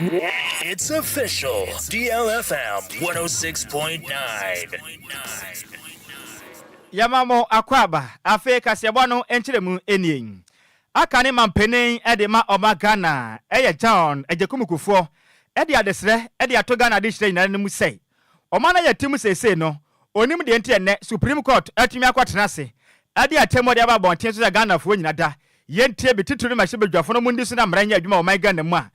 It's official. DLFM 106.9. Yɛma mo akwaaba. Afei kaseɛbɔ no nkyerɛmu nie. Aka ne mampanin de ma ɔma Ghana ɛyɛ John Agyekum Kufuor de adesrɛ de ato Ghana adehyerɛ nyinaa no mu sɛ ɔma no yɛ tim seesei no onim deɛ nti ɛnnɛ Supreme Court atumi akɔtena ase de atemmu de aba abɔnten so sɛ Ghanafoɔ nyina da yɛntie bi titiri no mmarahyɛbadwafo no mu ndi so na mmara nyɛ adwuma wɔ ɔman Ghana mu a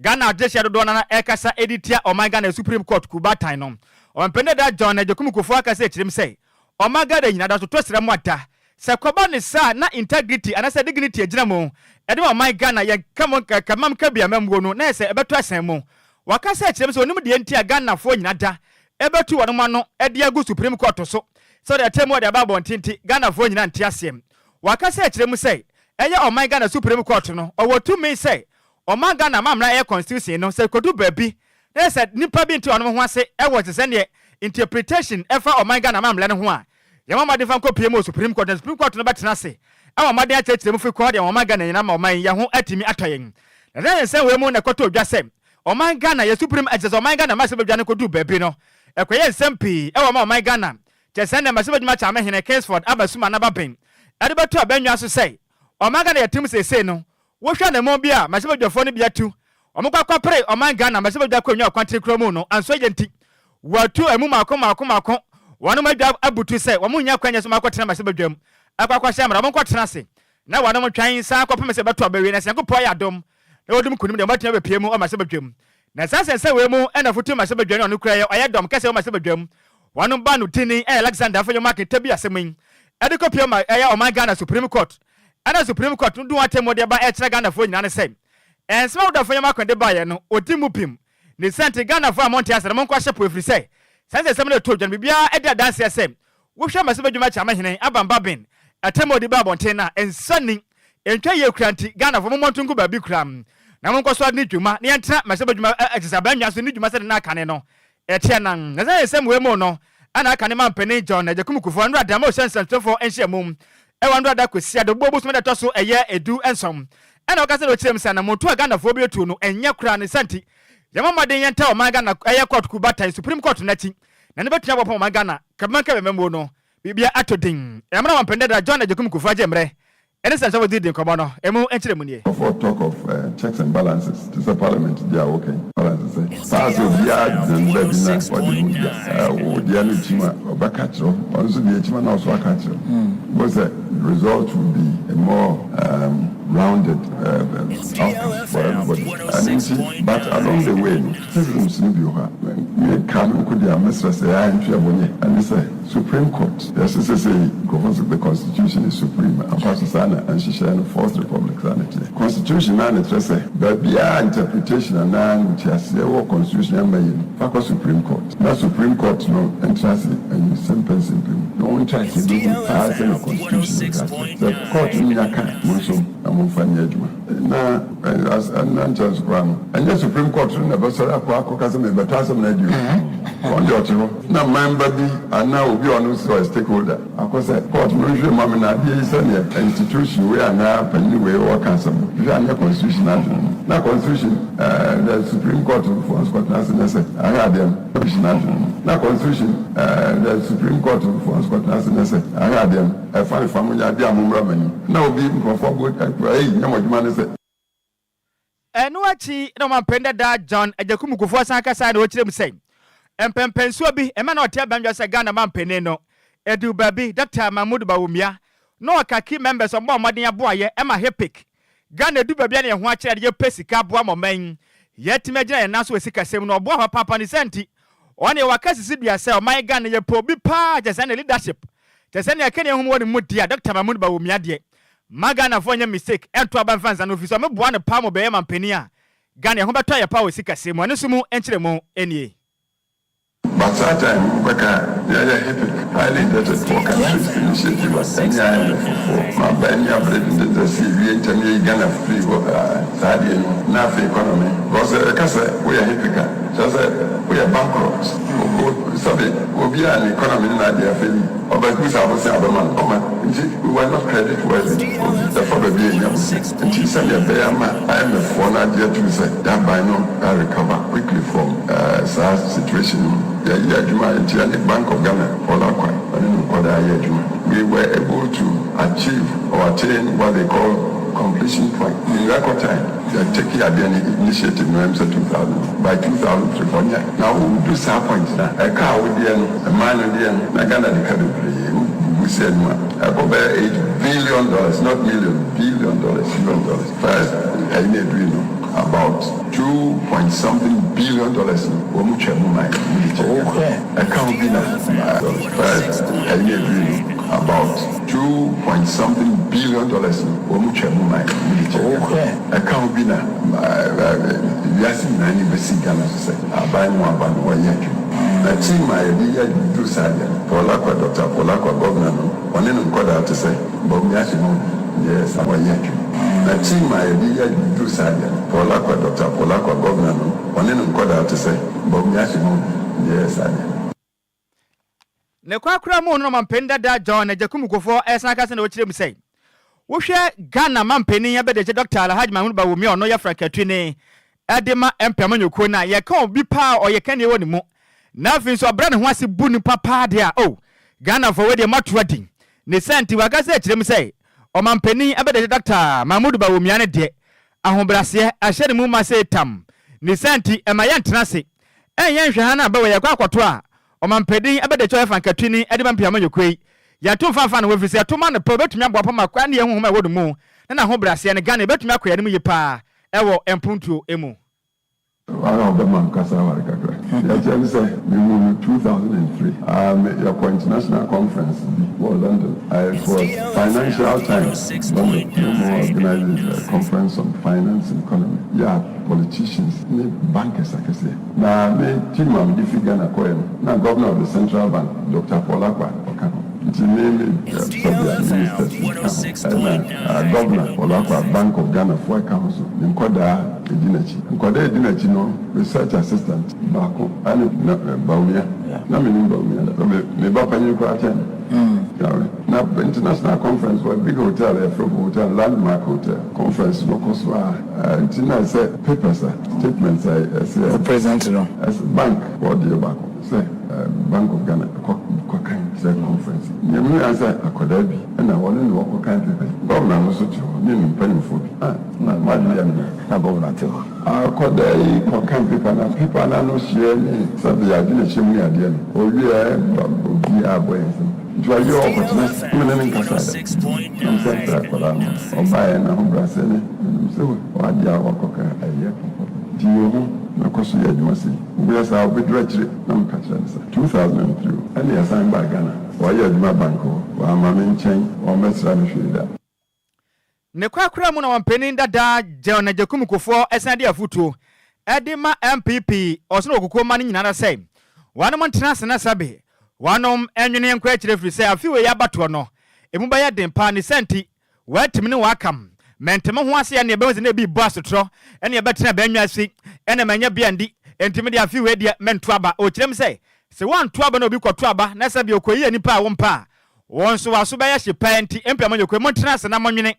Ghana adehyeɛ dodoɔ no ara ɛkasa de tia ɔman Ghana Supreme Court kubatan no. Ɔmampanin dada John Agyekum Kufuor akasa akyerɛ mu sɛ ɔman Ghana nyina da so to srɛ mu ada sɛ kɔba ne saa na integrity anaasɛ dignity agyina mu ɛde ma ɔman Ghana yɛn kamam kabiamammuo no na yɛ sɛ ɛbɛtɔ ɛsɛn mu. Wakasa akyerɛ mu sɛ onim deɛ nti a Ghanafoɔ nyina da ɛbɛtu wɔn ano de agu Supreme Court so sɛ ɔde atemmu ɔde aba abɔnten nti Ghanafoɔ nyina nte aseɛ. Wakasa akyerɛ mu sɛ ɛyɛ ɔman Ghana Supreme Court no ɔwɔ tumi sɛ ɔman Ghana amammerɛ ɛyɛ constitution no sɛ kodu baabi na yɛ sɛ nipa bi nte ɔno ho ase ɛwɔ te sɛ neɛ interpretation ɛfa ɔman Ghana amammerɛ no ho a, yɛma mmɔden fa nkɔ pie mu wɔ Supreme Court na Supreme Court no bɛtena ase ɛwɔ mmɔden akyerɛkyerɛ mu fi kɔ deɛ ɔman Ghana nyinaa ma ɔman yi yɛn ho atumi atɔ yɛn. Na sɛ yɛn nsɛm wei mu na ɛkɔtɔ odwa sɛ ɔman Ghana yɛ Supreme ɛkyerɛ sɛ ɔman Ghana mmarahyɛbadwa no kɔduu baabi no ɛkɔyɛ nsɛm pii ɛwɔ ma ɔman Ghana kyerɛ sɛ nnɛ mmarahyɛbadwuma Kyamehene Kingsford Abasuma Naba Ben ɛde bɛto abannwa so sɛ ɔman Ghana yɛtem seesei no wohwɛ anammɔn bi a mmarahyɛbadwafoɔ no bi atu wɔn kɔ akɔpere ɔman Ghana mmarahyɛbadwa akonnwa ɔkwantere kura mu no ansɔ yɛ nti wɔatu emu mako mako mako wɔn adwa abutu sɛ wɔn nya kwan nyɛ so akɔtena mmarahyɛbadwa mu akɔ akɔhyɛ mmara wɔn nkɔtena ase na wɔn twɛn san akɔpem sɛ bɛto abɛwie na sɛ Nyankopɔn yɛ adom na wɔdum kunim deɛ wɔatumi abɛpie mu wɔ mmarahyɛbadwa mu. Na saa nsɛnsɛm wei mu ɛna fotu mmarahyɛbadwa no ɔno kura yɛ ɔyɛ dɔm kɛseɛ wɔ mmarahyɛbadwa mu wɔn ba no tini ɛyɛ Alexander Afenyo Markin bi asɛm yi ɛde kɔpie ma ɛyɛ ɔman Ghana Supreme Court ɛna Supreme Court no dun atemmu de ba ɛkyerɛ Ghanafoɔ nyinaa ne sɛ ɛnsɛm a wodafo Afenyo Markin de baeɛ no ɔdi mu pim ne sɛnte Ghanafoɔ a monte ase no monkɔhyɛ po ɛfiri sɛ saa nsɛnsɛm no ɛtɔ dwa no biribiara ɛde adanseɛ sɛ wohwɛ mmarahyɛbadwuma Kyamehene Abamba Ben atemmu ɔde ba abɔnten no a ɛnsa ni ntwa yie kura nti Ghanafoɔ mommɔ nto ngu baabi kura na monkɔ so ne dwuma na yɛntena mmarahyɛbadwuma ɛkyɛ sɛ abannwa so ne dwuma sɛde na akane no ɛteɛ nan. Na sɛ nsɛm wei mu no ɛna aka ne mampanin John Agyekum Kufuor nnora dama ɔhyɛ nsɛntwerɛfoɔ nhyiamu ɛwɔ nnora da kɔsi adɔbɔ bosom da ɛtɔ so ɛyɛ 17 ɛna ɔka sɛ na ɔkyerɛ mu sɛ anammɔntu a Ghanafoɔ bi atu no ɛnyɛ koraa ne sɛnti yɛma mmɔden yɛnta ɔman Ghana ɛyɛ court kubatan Supreme Court n'akyi na ne bɛtumi abɔpɔn ɔman Ghana kabimanka bɛmɛmuo no biribia atɔ din. Ɛmena mampanin dada John Agyekum Kufuor agye mmerɛ ɛne sɛ nsɛm wɔde di nkɔmmɔ no ɛmu nkyerɛ mu nie. For talk of checks and balances te sɛ parliament di a wɔkɛn balances sɛ saa sɛ obiara gyina ne baabi na ɔde mu bia ɔdeɛ no kyim a ɔbɛka kyerɛ ɔno nso deɛ kyim a na ɔso aka kyerɛ bo sɛ result will be a more rounded outcome for everybody. Ɛno nti, but along the way no criticisms no bi wɔ hɔ a meka no nko deɛ a mɛsrɛ sɛ yɛa ntwe ɛbɔ nyɛ ɛne sɛ Supreme Court yɛsɛ sɛ sɛ nkurɔfoɔ sɛ the constitution is supreme ampa so saa na nhyehyɛeɛ no Fourth Republic saa na kyerɛ constitution naa na kyerɛ sɛ baabiara interpretation anaa nteaseɛ wɔ constitution ama yi no fa kɔ Supreme Court na Supreme Court no ntena ase nsɛmpɛnsɛmpɛ mu na wɔn nkyerɛ bɛhu paa sɛ na constitution no ka kyerɛ sɛ court no nya ka mo nso na momfa nyɛ adwuma na na nkyɛn so koraa no ɛnyɛ Supreme Court no na ɛbɛsɔre akɔ akɔka sɛ mebɛtɔ asɛm no adi o wɔn deɛ ɔte hɔ na member bi anaa obi a ɔno sɛ ɔyɛ stakeholder akɔ sɛ court no nhwɛ ma me na adeɛ yi sɛneɛ institution wei anaa panyin wei wɔka asɛm no hwɛ anyɛ constitution adwene no na constitution the Supreme Court foɔ nso kɔtena ase ne sɛ ahwɛ adeɛ no constitution adwene no na constitution the Supreme Court foɔ nso kɔtena ase ne sɛ ahwɛ adeɛ no ɛfa ne fa mo nyɛ adeɛ a mo mmra m'anim na obi nkurɔfoɔ bo ɛyi nyɛ mo adwuma ne sɛ. Ɛno akyi na ɔmampanin dada John Agyekum Kufuor san kasa na ɔkyerɛ mu sɛ mpɛmpɛnsuo bi ɛma na ɔte abɛndwa sɛ Ghana mampanin no ɛdu baabi Dr. Mahmood Bawumia na ɔka key members ɔmbɔ ɔmmɔden aboayɛ ɛma HIPC Ghana edu baabi a ne yɛn ho akyerɛ de yɛpɛ sika aboa mɔman yɛtumi agyina yɛn nan so wɔ sikasɛm no ɔboa papaapa ne sɛ nti ɔne waka sisi dua sɛ ɔman Ghana yɛpɛ obi paa kyɛ sɛ ne leadership kyɛ sɛ nea kɛne ɛho wɔ ne mu di a Dr. Mahmood Bawumia deɛ ma Ghanafoɔ nyɛ mistake ɛnto aba mfa nsa no ofi so ɔmeboa no paa mo bɛyɛ mampanin a Ghana ɛho bɛtɔ yɛ paa wɔ sikasɛm mu. Ɛno nso mu nkyerɛ mu nie. But saa time no wobɛka a yɛyɛ HIPC, Highly Indebted Poor Countries Initiative a ɛne IMF foɔ ma aba ani abere dendenden sɛ yɛwie ntɛm yɛyi Ghana firi hɔ saa adeɛ no mu na afei economy because sɛ yɛka sɛ woyɛ HIPC a kyerɛ sɛ woyɛ bankrupt sɛbe obiara ne economy ne n'adeɛ afei ɔbɛbusa abosea a ɔbɛma no ɔma nti we were not credit worthy obi ɛfa baabi a ɛnya bosea nti sɛdeɛ ɛbɛyɛ ama IMF foɔ no agye atum sɛ yɛaban no recover quickly from saa situation no mu. Yɛyɛ adwuma nti yɛne Bank of Ghana, Paul Akwa ɔne ne nkwadaa yɛ adwuma. We were able to achieve or attain what they call completion point in record time. Yɛ take adeɛ no initiative no ɛm sɛ 2000 by 2003 foɔ nyɛ na wo du saa point no a ɛka a wo deɛ no ɛman no deɛ no na Ghana de ka bebree wo bubu sɛ no a ɛkɔ bɛyɛ $8 billion, not million, billion dollars, US dollars. First ɛyi na ɛdui no about two point something billion dollars no wɔn twa mu ma yɛn wɔn de kyɛ Ghana ɛka ho bi na dollars. First ɛyi na ɛdui no about $2 point something billion no wɔn twa mu ma yɛn wɔn de kyɛ Ghana ɛka ho bi na wiase nyinaa ni bɛsi Ghana so sɛ aban no aba no wɔyɛ adwuma na team a yɛde yɛ duru saa deɛ no, Paul Akwa, Dr Paul Akwa, governor no, ɔne ne nkɔdaa te sɛ Bawumia hyɛ mu yɛ saa wɔyɛ adwuma na team a yɛde yɛ duru saa deɛ no, Paul Akwa, Dr Paul Akwa, governor no, ɔne ne nkɔdaa te sɛ Bawumia hyɛ mu yɛ saa deɛ. Ne kwakora mu no, ɔmampanin dada John Agyekum Kufuor ɛsan ka sɛ na wɔkyerɛ mu sɛ wohwɛ Ghana mampanin abɛdɛkyɛ Dr Alhaji Mahmud Bawumia, ɔno yɛ frankatuni ɛde ma NPP amanyɔkuo no a yɛka obi paa ɔyɛ kɛneɛ wɔ ne mu na afei nso ɔbrɛ ne ho ase bu nipa paa deɛ a o Ghanafoɔ wei deɛ moato adi ne sɛ nti waka sɛ kyerɛ mu sɛ ɔmampanin abɛdɛkyɛ Dr Mahmud Bawumia no deɛ ahobrɛaseɛ ahyɛ ne mu ma sɛ tam ne sɛ nti ɛma yɛntena ase ɛnyɛ nhwɛ ha no a bɛwɔ yɛkɔ akɔto a ɔmampanin abɛdɛkyɛ ɔyɛ frankatuni ɛde ma NPP amanyɔkuo yi yɛto mfafa no wɔfiri sɛ yɛto ma no pɛ obɛtumi aboa pa ma kwa ne yɛhuhum a ɛwɔ no mu na n'ahobrɛaseɛ no Ghana yɛbɛtumi akɔ yɛn mu yie paa ɛwɔ mpuntuo mu. Wara ɔbɛma nkasa aware kakra. Yɛkyerɛ ne sɛ mehu no 2003. Yɛkɔ international conference bi wɔ London. It was Financial Times London no mo organize a conference on finance and economy. Yɛ politicians ne bankers akɛseɛ. Na me team a mede fi Ghana kɔɛ no, na governor of the central bank, Dr Paul Akwa, ɔka ho. Nti me sɛbea ministers ka ho. Ɛna governor Paul Akwa, Bank of Ghana foɔ ɛka ho so. Ne nkɔdaa ɛdi n'akyi. Nkɔdaa ɛdi n'akyi no, research assistant baako ɛne na Bawumia. Na menim Bawumia da. So me ba panyin koraa kyɛn no. Yawe. Na international conference wɔ big hotel, yɛfrɛ hotel Landmark Hotel. Conference no kɔ so a nti na sɛ papers a statements a ɛsɛ president no ɛsɛ bank wɔdeɛ baako sɛ Bank of Ghana kɔ kɔkan sɛ conference. Nea mu yɛ sɛ akwadaa bi ɛna wɔne ne wɔkɔkan papers. Governor no nso te hɔ ne ne mpanimfoɔ bi. Ah, na maa de yɛ no. Na governor te hɔ. Akwadaa yi kɔkan paper na paper na no hyia ne sɛbe ade na hyɛ mu ne adeɛ no. Owie obiara abɔ yɛn nsam. Nti wawie ɔkɔtena ase ne nkasa da. Nam sɛ mfrɛ akwadaa no ɔbaeɛ na ahobrɛasɛ ne menim sɛ wade a wakɔka ɛyɛ papa. Nti yɛ ho na kɔ so yɛ adwuma sei. Wobɛyɛ saa wobɛduru akyire na meka kyerɛ no sɛ 2003 ɛne yɛsan baa Ghana. Wɔyɛ adwuma bank hɔ. Wɔama me nkyɛn wɔmmɛsra me hwee da. Ne kwakora mu na wɔmpanin dada John Agyekum Kufuor ɛsan de afotuo ɛde ma NPP ɔsono okukuo ma no nyinaa sɛ wɔnom ntena ase na sɛbe wɔnom ɛnwene nkɔ akyire firi sɛ afi wei abatoɔ no emu bɛyɛ den paa ne sɛ nti wɔatumi ne wɔakam mɛnteme ho ase ɛne ɛbɛhu sɛ na ebi bɔ asotorɔ ɛne ɛbɛtena bɛnwa ase ɛna manya bia ndi ntimi de afi wei deɛ mɛnto aba. Ɔkyerɛ m sɛ sɛ woanto aba na obi kɔto aba na sɛ bi ɔkɔyi nipa a wompa a wɔn nso waso bɛyɛ hye paa nti NPP amanyɔkuo montena ase na monwene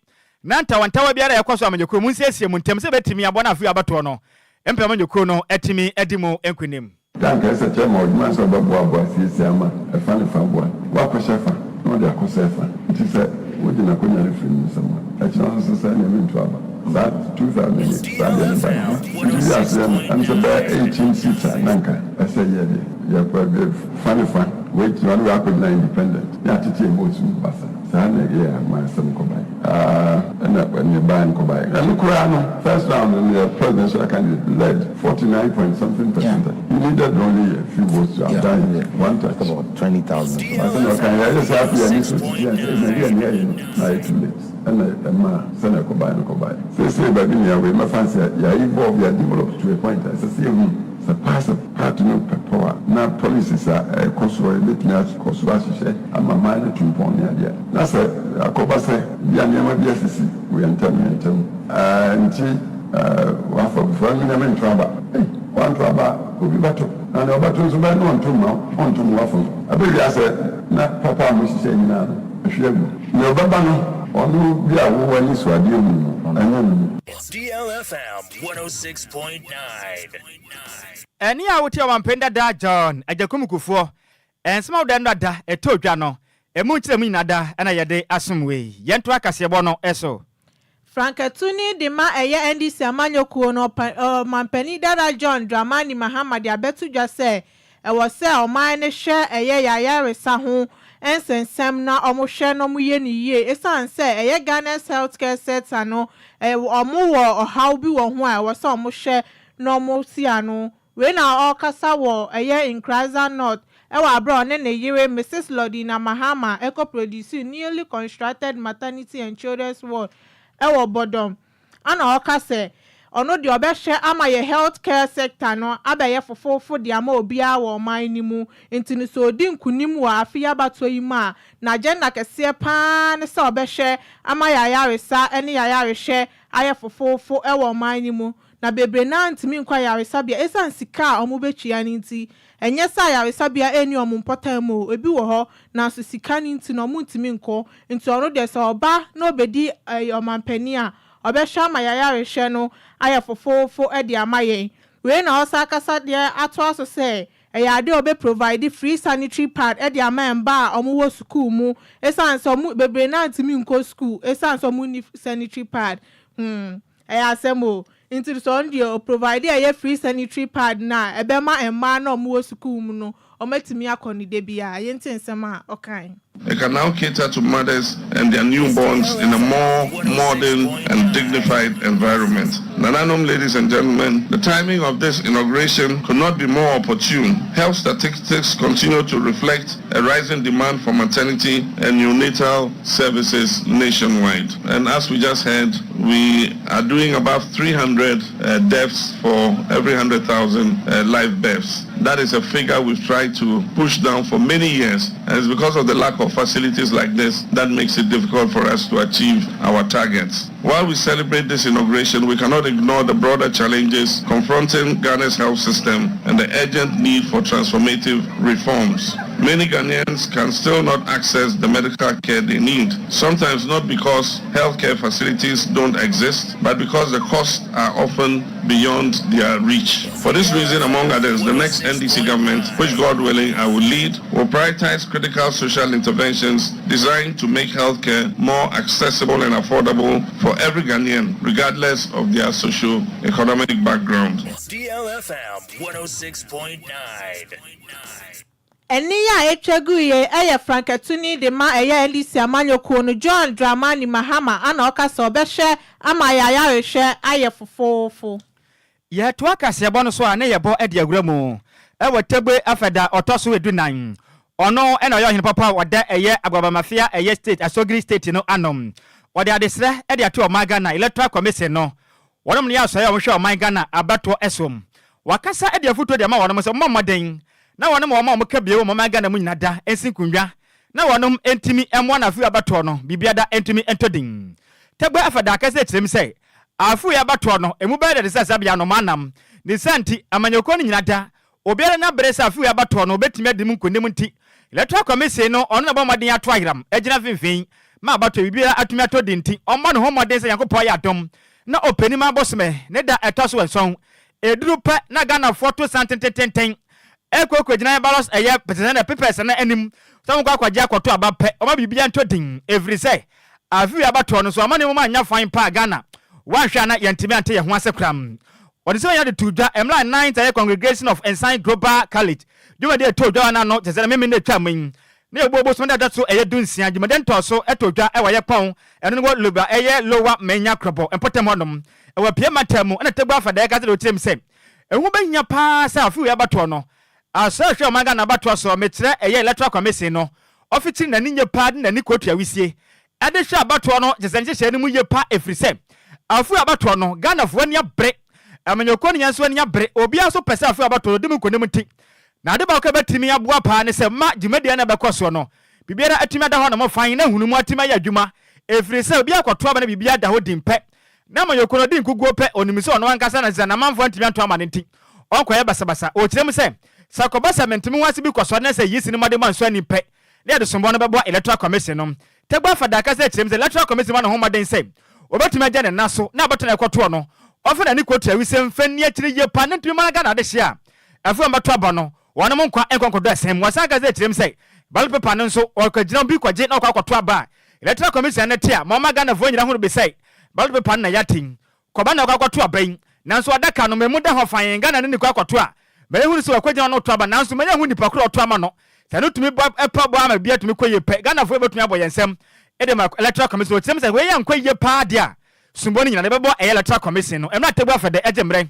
na ntawantawa biara a ɛkɔ so amanyɔkuo mu nsiesie mu ntɛm sɛ bɛtumi aboa no afei abatoɔ no NPP amanyɔkuo no atumi adi mu nkonim. Tanka ɛsɛ kyɛ ma ɔdwuma sɛ ɔbɛboaboa siesie ama ɛfa ne fa boa woakɔhyɛ fa na ɔde akɔsɛ fa nti sɛ wogye n'akonnwa no firi ne nsam a ɛkyerɛ nso sɛ nea mento aba saa 2008 saa deɛ no ba nti wi aseɛ no ɛm sɛ bɛyɛ 18 seats a na nka ɛsɛ yɛ deɛ yɛkɔ fa ne fa wɔagyina no wɔakɔgyina independent ne atete votes mu basa saa na ɛyɛ ama asɛm kɔbae ɛna ne baa no kɔbae. Ɛno koraa no, first round no yɛ presidential candidate led 49 point something percent. He needed only a few votes to have done it, one touch. About 20,000. Asɛ na ɔka yɛyɛ sɛ afei ani so titi a sɛ ɛna ɛyɛ ne no na ayɛ too late ɛna ɛma sɛna ɛkɔbae no kɔbae. Seesei baabi nea wei mɛfa sɛ yɛ evolve, yɛ develop to a point a ɛsɛ sɛ yɛhu sɛ pass party no pɛ power. Na policies a ɛkɔ soɔ yɛbɛtumi akɔ so ahyehyɛ ama man no atu mpɔn ne adeɛ. Na sɛ akɔba sɛ ebia nneɛma bi asisi wɔ yɛn ntam yɛn ntam nti wafa abufuo a mennya mento aba. Ei, woanto aba a obi bɛto, na nea ɔbɛto nso bɛyɛ na ɔnto mma wo, ɔnto mma w'afam. Ɛbɛwie asɛ na papa a mohyehyɛɛ nyinaa no ahwie agu. Nea ɔbɛba no, ɔno bi a wowɔ anisoadeɛ hu no, ɛnyɛ no no. DLFM 106.9. Ɛnne a wote Ɔmanpanin dada John Agyakum Kufuor nsɛm a woda no ada ɛtɔ dwa no, ɛmu nkyerɛmu nyinaa da na yɛde asom wei. Yɛntoa kaseɛbɔ no so. Frankatuni de ma ɛyɛ NDC amanyɔkuo no Ɔmanpanin dada John Dramani Mahama de abɛto dwa sɛ ɛwɔ sɛ ɔman no hwɛ ɛyɛ yayaresa ho nsɛnsɛm na wɔhwɛ na wɔyɛ no yie ɛsiane sɛ ɛyɛ Ghana's healthcare sector no wɔwɔ ɔhaw bi wɔ ho a ɛwɔ sɛ wɔhwɛ na wɔsi ano. Wei na ɔrekasa wɔ ɛyɛ Nkoranza North wɔ aberɛ a ɔne ne yere Mrs Lordina Mahama kɔ produce newly constructed maternity and children's ward wɔ Bodom. Ɛna ɔka sɛ ɔno deɛ ɔbɛhwɛ ama yɛ health care sector no abɛyɛ fofoofo de ama obiara wɔ ɔman no mu. Nti no sɛ ɔdi nkunim wɔ afe yi abatoɔ yi mu a, n'agenda kɛseɛ pa ara ne sɛ ɔbɛhwɛ ama yɛn ayaresa ne yɛn ayarehwɛ ayɛ fofoofo wɔ ɔman no mu. Na bebree no ara ntumi nkɔ ayaresabea esiane sika a wɔbetua no nti. Ɛnyɛ sɛ ayaresabea nni wɔn mpɔtam o, ebi wɔ hɔ, nanso sika no nti no wɔntumi nkɔ. Nti ɔno deɛ sɛ ɔba na ɔbɛdi ɔmanpanin a, ɔbɛhwɛ ama yɛn ayarehwɛ no ayɛ fofoofo de ama yɛn. Wei na ɔsan kasa de atoa so sɛ, ɛyɛ ade a ɔbɛ provide free sanitary pad de ama mmaa a wɔwɔ sukuu mu esiane sɛ wɔn bebree no ara ntumi nkɔ sukuu esiane sɛ wɔnni sanitary pad. Hmm. Ɛyɛ asɛm o. Nti sɛ ɔno deɛ ɔ provide ɛyɛ free sanitary pad no a, ɛbɛma mmaa no a wɔwɔ sukuu mu no, wɔatumi akɔ no da biara. Yɛntie nsɛm a ɔkae. It can now cater to mothers and their newborns in a more modern and dignified environment. Nananom, ladies and gentlemen, the timing of this inauguration could not be more opportune. Health statistics continue to reflect a rising demand for maternity and neonatal services nationwide. And as we just heard, we are doing about 300 uh, deaths for every 100,000 uh, live births. That is a figure we've tried to push down for many years. And it's because of the lack of facilities like this that makes it difficult for us to achieve our targets. While we celebrate this inauguration, we cannot ignore the broader challenges confronting Ghana's health system and the urgent need for transformative reforms. Many Ghanaians can still not access the medical care they need, sometimes not because healthcare facilities don't exist, but because the costs are often beyond their reach. For this reason, among others, the next NDC government, which God willing I will lead, will prioritize critical social interventions designed to make healthcare more accessible and affordable for every Ghanaian, regardless of their socio-economic background. DLFM 106.9. Ɛnne yi a etwa gui yi yɛ frankatuni de ma ɛyɛ NDC amanyɔkuo no John Dramani Mahama ana ɔka sɛ ɔbɛhwɛ ama yɛn ayarehwɛ ayɛ fofoofo. Yɛtoa kaseɛbɔ no so a ne yɛbɔ de awura mu wɔ Tegbe Afeda ɔtɔ so edunan. Ɔno na ɔyɛ ɔhene papa a ɔda ɛyɛ Agwabamafia ɛyɛ state Asogiri state no ano. Ɔde adesrɛ de ato ɔman Ghana Electoral Commission no wɔnom ne asɔeɛ a wɔhwɛ ɔman Ghana abatoɔ so. Wakasa de afutuo de ama wɔnom sɛ wɔmmɔ mmɔden na wɔnom wɔn a wɔka bie wɔ ɔman Ghana mu nyina da nsi nkonnwa na wɔnom ntumi mmoa na afei abatoɔ no biribiada ntumi ntɔ din. Tegbe Afeda akasa kyerɛ mu sɛ Afei abatoɔ no, emu bɛyɛ dɛ te sɛ sɛbea nnomaa nam. Ne saa nti, amanyɔkuo no nyina da. Obiara nya bere sɛ afei abatoɔ no ɔbɛtumi adi mu nkonim nti, Electoral Commission no, ɔno na ɔbɔ mmɔden ato ayeram agyina mfimfini ma abatoɔ biribiara atumi atɔ din nti, ɔmmɔ ne ho mmɔden sɛ Nyankopɔn ayɛ adom na Ɔpɛnim abosome ne da ɛtɔ so nson ɛduru pɛ na Ghanafoɔ to santene tententen Ɛkɔ kɔgyina ballot ɛyɛ pɛsɛsɛ papers no anim sɛ wɔkɔ akɔgye akɔto aba pɛ wɔma biribiara ntɔ din ɛfiri sɛ afe wei abatoɔ no so ama nneɛma anyɛ fan paa Ghana woanhwɛ a na yɛntumi ante yɛn ho ase koraa Wɔde sɛ wɔnya de too dwa mmerɛ a ninth ɛyɛ Congregation of Ensign Global College dwumadie ɛtɔɔ dwa wɔ n'ano kyerɛ sɛ na Memene atwa mu yi na yɛbɔ bosome da ɛda so ɛyɛ dunsia dwumadie ntɔɔ so ɛtɔɔ dwa ɛwɔ yɛ pɔn ɛno no wɔ Loba ɛyɛ Lower Manya Krɔbɔ mpɔtam hɔnom ɛwɔ Pie mantam mu ɛna Tagua Afadɛɛ ka sɛ deɛ ɔkyerɛ mu sɛ Ɛho bɛhia paa sɛ afe wei abatoɔ no, Asɔre a ɛhwɛ ɔman Ghana abatoɔ soɔ, mekyerɛ ɛyɛ Electoral Commission no, ɔfekyere n'ani nye paa de n'ani kɔtua wisie de hwɛ abatoɔ no kyesɛ nhyehyɛɛ no mu yie pa ɛfiri sɛ afe wei abatoɔ no Ghanafoɔ ani abere, amanyɔkuo no nyinaa nso ani abere, obiara nso pɛ sɛ afe wei abatoɔ no ɔdi mu nkonim nti. Na ade baako a ɛbɛtumi aboa paa ne sɛ ma dwumadie no a ɛbɛkɔ soɔ no, biribiara atumi ada hɔ nom fann na nhunumu atumi ayɛ adwuma, ɛfiri sɛ obi akɔto aba na biribiara da hɔ din pɛ, na amanyɔkuo no ɔdi nkuguo pɛ, ɔnim sɛ ɔno ankasa na sɛ n'amanfoɔ antumi anto ama no nti, ɔnkɔyɛ basabasa. Ɔkyerɛ mu sɛ, sɛ ɛkɔba sɛ mente-me-ho-ase bi kɔsɔre na sɛ yisi no mmɔdemmɔ ansɔ ani pɛ, na yɛde sombɔ no bɛbɔ Electoral Commission no. Tagbo Afada kasa kyerɛ mu sɛ Electoral Commission ma ne ho mmɔden sɛ obetumi agya ne nan so na abatoɔ no a ɛkɔtoɔ no, ɔmfa n'ani kɔtua wisɛm mfa nni akyire yie paa na ntumi mmara Ghana adehyeɛ a afei wɔbɛto aba no wɔnom nkwa nkɔ nkɔdɔ ɛsɛn mu. Wɔsan kasa kyerɛ mu sɛ ballot paper no nso wɔkɔgyina obi kɔgye na ɔkɔ akɔto aba a Electoral Commission no te a ma ɔma Ghanafoɔ nyina hunu bi sɛ ballot paper no na yɛate yi Kɔba na ɔkɔ akɔto aba yi, nanso adaka no, memu da hɔ fann. Ghana ne ne kɔ akɔto a, mɛyɛ hunu sɛ wakɔgyina ɔno reto aba, nanso mɛnya ahu nipa koro a ɔto ama no. Sɛ ɛno tumi bɔ pa bɔ ama biribiara tumi kɔ yie pɛ, Ghanafoɔ bɛtumi abɔ yɛn nsam de ama Electoral Commission. Wɔkyerɛ mu sɛ wei ankɔ yie paa deɛ a, sombɔ no nyinaa no yɛbɛbɔ ɛyɛ Electoral Commission no. Mmerɛ a Tegu Afɛdɛ gye mmerɛ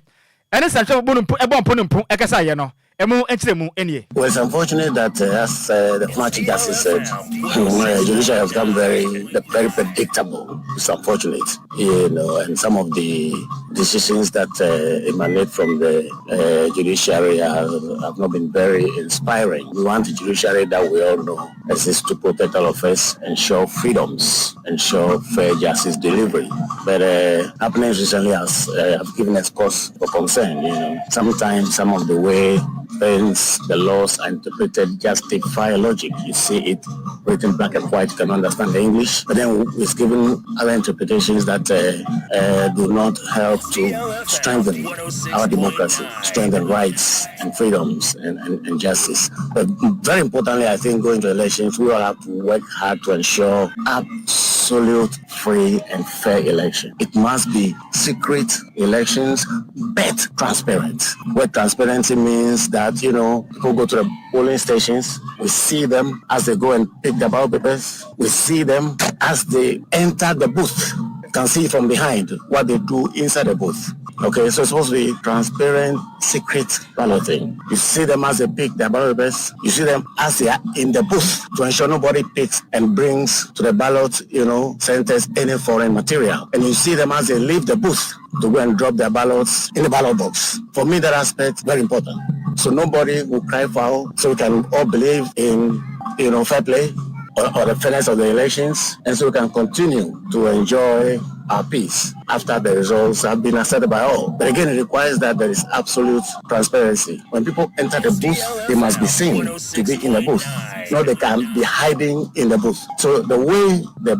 ne nsɛntwerɛfo bu no mpo bɔ mpo no mpo kasaeɛ no, Emu nkyerɛmu nie. Well, it's unfortunate that, uh, as uh, the former Chief Justice said, uh, judiciary has become very, very predictable. It's unfortunate, you know, and some of the decisions that uh, emanate from the uh, judiciary have, have not been very inspiring. We want a judiciary that we all know exists to protect all of us, ensure freedoms, ensure fair justice delivery. But uh, happenings recently has uh, have given us cause for concern. You know, sometimes some of the way things, the laws are interpreted justify logic. You see it written black and white, you can understand the English. But then it's given other interpretations that uh, uh, do not help to strengthen our democracy, strengthen rights and freedoms and, and, and justice. But very importantly, I think going to elections, we all have to work hard to ensure absolute free and fair election. It must be secret elections, but transparent. What transparency means that, you know, people go to the polling stations, we see them as they go and pick the ballot papers, we see them as they enter the booth. You can see from behind what they do inside the booth. Okay, so it's supposed to be transparent, secret balloting. You see them as they pick their ballot papers. You see them as they are in the booth to ensure nobody picks and brings to the ballot, you know, centers any foreign material. And you see them as they leave the booth to go and drop their ballots in the ballot box. For me, that aspect very important. So nobody will cry foul. So we can all believe in, you know, fair play or, or the fairness of the elections, and so we can continue to enjoy our peace after the results have been accepted by all. But again, it requires that there is absolute transparency. When people enter the booth, they must be seen to be in the booth. Not they can be hiding in the booth. So the way the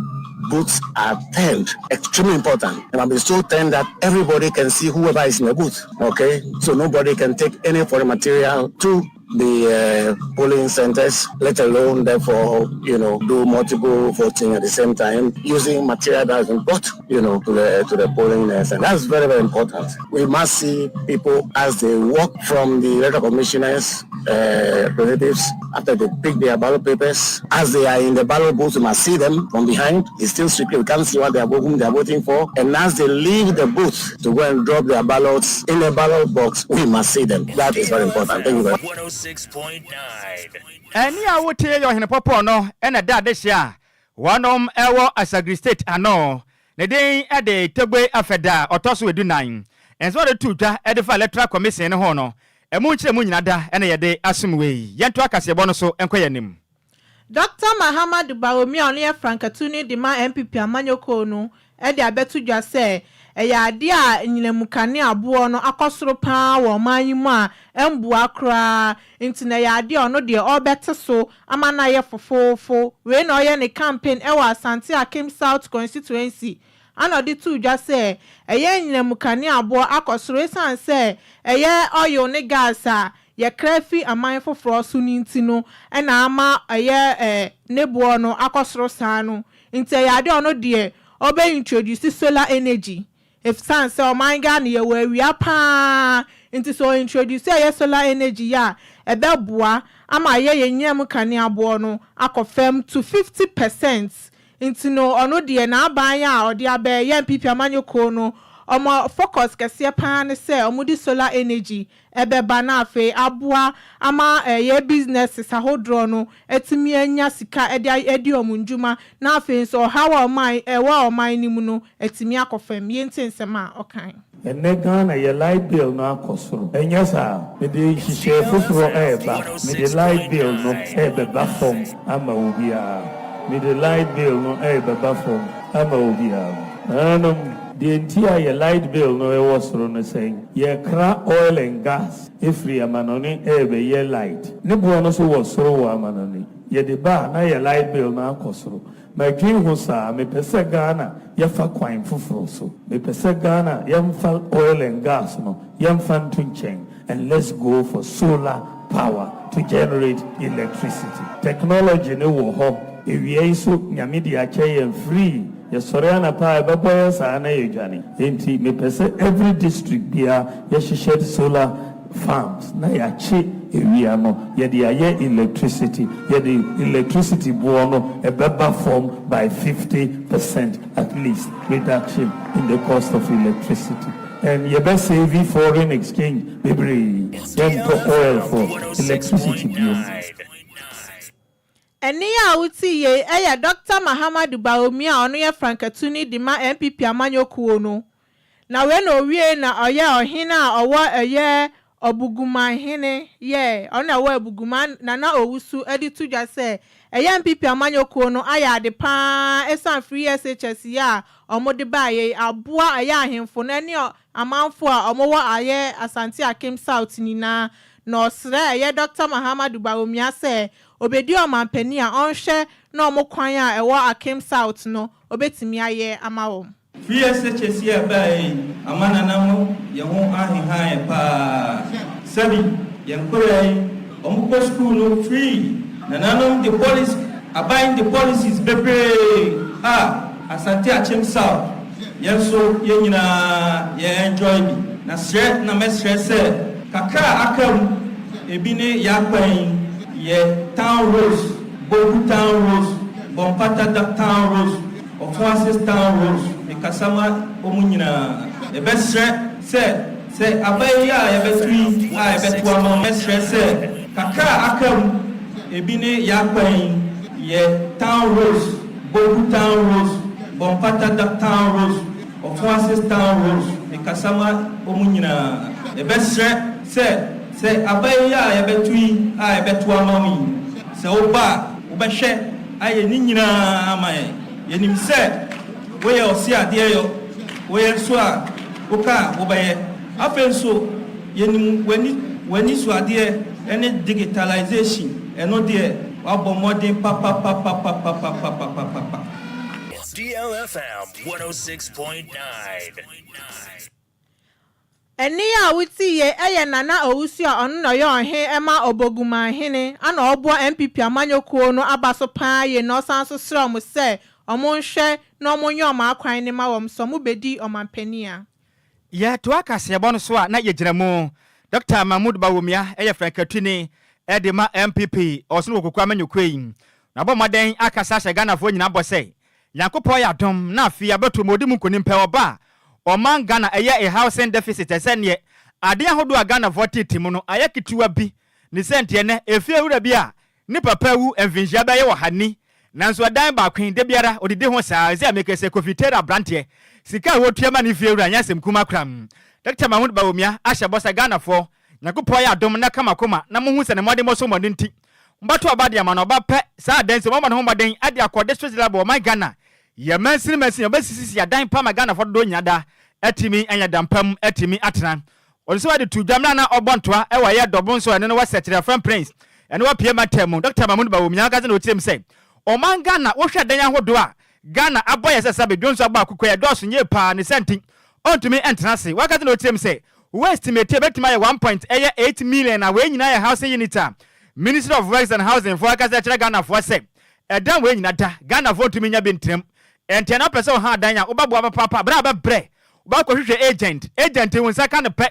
booths are turned, extremely important. It must be so turned that everybody can see whoever is in the booth. Okay? So nobody can take any foreign material to the uh, polling centers, let alone therefore, you know, do multiple voting at the same time using material that has been brought, you know, to the to the polling center. That's very, very important. We must see people as they walk from the electoral commissioners, uh, representatives, after they pick their ballot papers, as they are in the ballot booth, we must see them from behind. It's still secret. We can't see what they are whom they are voting for. And as they leave the booth to go and drop their ballots in the ballot box, we must see them. That is very important. Thank you very much. 106.9. Ɛnne a wotie yɛ Ɔhene Pɔpɔɔ no na ɛda adehye a wɔnom wɔ Asagiri State ano. Ne din de Togbe Afɛda a ɔtɔ so edunan. Nsɛm a ɔde too dwa de fa Electoral Commission no ho no, ɛmu nkyerɛmu nyina da na yɛde asom wei. Yɛntoa kaseɛbɔ no so nkɔ yɛn anim. Dɔkta Mahamadou Bawumia a ɔno yɛ frankatuni de ma NPP amanyɔkuo no de abɛto dwa sɛ ɛyɛ adeɛ a anyinam kanea boɔ no akɔ soro pa ara wɔ ɔman yi mu a ɛmboa koraa nti na ɛyɛ adeɛ a ɔno deɛ ɔrebɛte so ama no ayɛ fofoofo. Wei na ɔreyɛ ne campaign wɔ Asante Akim South Constituency ana ɔde too dwa sɛ ɛyɛ anyinam kanea boɔ akɔ soro esiane sɛ ɛyɛ oil ne gas a yɛkra fi aman foforɔ so no nti no na ama ɛyɛ ne boɔ no akɔ soro saa no nti ɛyɛ adeɛ a ɔno deɛ ɔbɛ introduce solar energy efisane sɛ ɔman Ghana yɛwɔ awia paa nti sɛ ɔ introduce ɛyɛ solar energy yi a ɛbɛboa ama ayɛ yɛn nyinam kanea boɔ no akɔ fam to 50% Nti no ɔno deɛ n'aban a ɔde aba ɛyɛ NPP amanyɔkuo no Wɔn focus kɛseɛ pa ara ne sɛ wɔde solar energy ɛbɛba na afei aboa ama ɛyɛ businesses ahodoɔ no atumi anya sika de adi wɔn ndwuma na afei nso ɔhaw a ɔman ɛwɔ ɔman no mu no atumi akɔ fam. Yɛntie nsɛm a ɔkae. Ɛnnɛ Ghana yɛ light bill no akɔ soro, ɛnyɛ saa? Mede nhyehyɛe foforɔ reba, mede light bill no rebɛba fam ama obiara. Mede light bill no rebɛba fam ama obiara. Nananom, deɛ nti a yɛ light bill no wɔ soro ne sɛn? Yɛkra oil and gas firi amanɔne rebɛyɛ light. Ne boɔ no nso wɔ soro wɔ amanɔne. Yɛde ba a, na yɛ light bill no akɔ soro. Madwen ho saa, mepɛ sɛ Ghana yɛfa kwan foforɔ so. Mepɛ sɛ Ghana yɛmfa oil and gas no yɛmfa nto nkyɛn and let's go for solar power to generate electricity. Technology no wɔ hɔ, awia yi so Nyame de akyɛ yɛn free, yɛsɔre anapa a ɛbɛbɔ yɛn saa na yɛdwane. Enti mepɛ sɛ every district biara yɛhyehyɛ solar farms na yɛakye awia no yɛde ayɛ electricity, yɛde electricity boɔ no ɛbɛba fam by 50% at least reduction in the cost of electricity and yɛbɛ save foreign exchange bebree, yɛntɔ oil for electricity biom. Ɛnne a wote yei yɛ Dɔkta Mahamadou Bawumia a ɔno yɛ frankatuni de ma NPP amanyɔkuo no. Na wei na owiei na ɔyɛ ɔhene a ɔwɔ ɛyɛ Ɔbugumanhene yɛ ɔno na ɛwɔ Abuguman Nana Owusu de to dwa sɛ ɛyɛ NPP amanyɔkuo no ayɛ ade pa ara ɛsiane free SHS yi a wɔde baeɛ yi aboa ɛyɛ ahemfo no ne amanfoɔ a wɔwɔ ayɛ Asante Akim South nyinaa na ɔsrɛ ɛyɛ Dɔkta Mahamadou Bawumia sɛ ɔbɛdi ɔmanpanin a ɔnhwɛ na wɔn kwan a ɛwɔ Akim South no ɔbɛtumi ayɛ ama wɔn. Free SHS yi a ɛbaeɛ yi ama nananom yɛn ho aheha yɛn paa. Sɛbi yɛn nkoraa yi wɔn kɔ sukuu no free. Nananom de policy, aban de policies bebree a Asante Akyem South yɛn nso yɛn nyinaa yɛ enjoy bi. Na srɛ na mɛsrɛ sɛ kakra a aka mu ebi ne yɛn akwan yi yɛ town roads, Boku town roads, Bɔmpata town roads, Ɔfoase town roads, mekasa ma wɔn nyinaa. Yɛbɛsrɛ sɛ aba yi a yɛbɛto yi a yɛbɛto ama mo, mɛsrɛ sɛ kakra a aka mu ebi ne yɛn akwan yi yɛ town roads, Boku town roads, Bɔmpata town roads, Ɔfoase town roads, mekasa ma wɔn nyinaa. Yɛbɛsrɛ sɛ aba yi a yɛbɛto yi a yɛbɛto ama mo yi, sɛ woba a wobɛhwɛ ayɛ ne nyinaa ama yɛn. Yɛnim sɛ woyɛ ɔse adeɛ yɔ, woyɛ nso a woka a wobɛyɛ. Afei nso yɛnim w'ani so adeɛ ne digitalization, ɛno deɛ wabɔ mmɔden papapapapapapapapapa. DLFM 106.9. Ɛnne a wote yei yɛ Nana Owusu a ɔno na ɔyɛ ɔhen ma Ɔbogumanhene ana ɔboa NPP amanyɔkuo no aba so paa yie na ɔsan so srɛ wɔn sɛ wɔn nhwɛ na wɔn nyɛ wɔn akwan ne ma wɔn sɛ wɔn bɛdi ɔmanpanin a. Yɛtoa kaseɛbɔ no so a na yɛgyina mu. Dr. Mahmood Bawumia yɛ frankatuni de ma NPP ɔsono wɔ Kokoa amanyɔkuo yi. Na ɔbɔ mmɔden akasa ahyɛ Ghanafoɔ nyinaa bɔ sɛ Nyankopɔn yɛ adom na afei abɛto mu ɔdi mu nkonim pɛ ɔba a ɔman Ghana ɛyɛ a housing deficit ɛsɛ neɛ adeɛ ahodoɔ a Ghanafoɔ tete mu no ayɛ ketewa bi ne sɛ nteɛ nɛ efie wura bi a ne papa awu mfinhyia bɛyɛ wɔ ha ni nanso ɛdan baako yi da biara odidi ho saa ɛsɛ a meka sɛ Kofi Taylor abranteɛ sika a wɔtua ma ne fie wura nyɛ asɛm kuma koraa. Dr. Mahmood Bawumia ahyɛ bɔ sɛ Ghanafoɔ Nyankopɔn yɛ adom na kama koma na mohu sɛ ne mmɔdenbɔ so mmɔden nti mobɛto aba de ama no ɔba pɛ saa adansi ɔbɛbɔ ne ho mmɔden de akɔ district level ɔman Ghana yɛ mansini mansini ɔbɛsisisi adan pa ma Ghanafoɔ dodoɔ nyina da atumi anya dan pa mu atumi atena. Ɔde sɛ wɔde to dwa mmerɛ a na ɔbɔ ntoa wɔ ɛyɛ Dɔbo nso ɛno no wɔ Sɛkyerɛ Afram Plains ɛno wɔ Pie mantam mu. Dɔkta Mahmood Bawumia ankasa na ɔkyerɛ mu sɛ ɔman Ghana wohwɛ dan ahodoɔ a Ghana abɔ yɛ sɛ sɛbe dwonso abɔ akokɔ ɛdɔɔso yie paa ne sɛ nti ɔntumi ntena ase. Wankasa na ɔkyerɛ mu sɛ wo estimate ɛbɛtumi ayɛ 1 point ɛyɛ 8 million a wei nyinaa yɛ housing unit a Ministry of Works and Housing foɔ akasa kyerɛ Ghanafoɔ sɛ ɛdan wei nyina da Ghanafoɔ ntumi nya bi ntenam. Ɛnti ɛna wopɛ sɛ ɔha dan a wobɛboa papaapa berɛ a wobɛbrɛ wobɛkɔhwehwɛ agent agent wo nsa ka no pɛ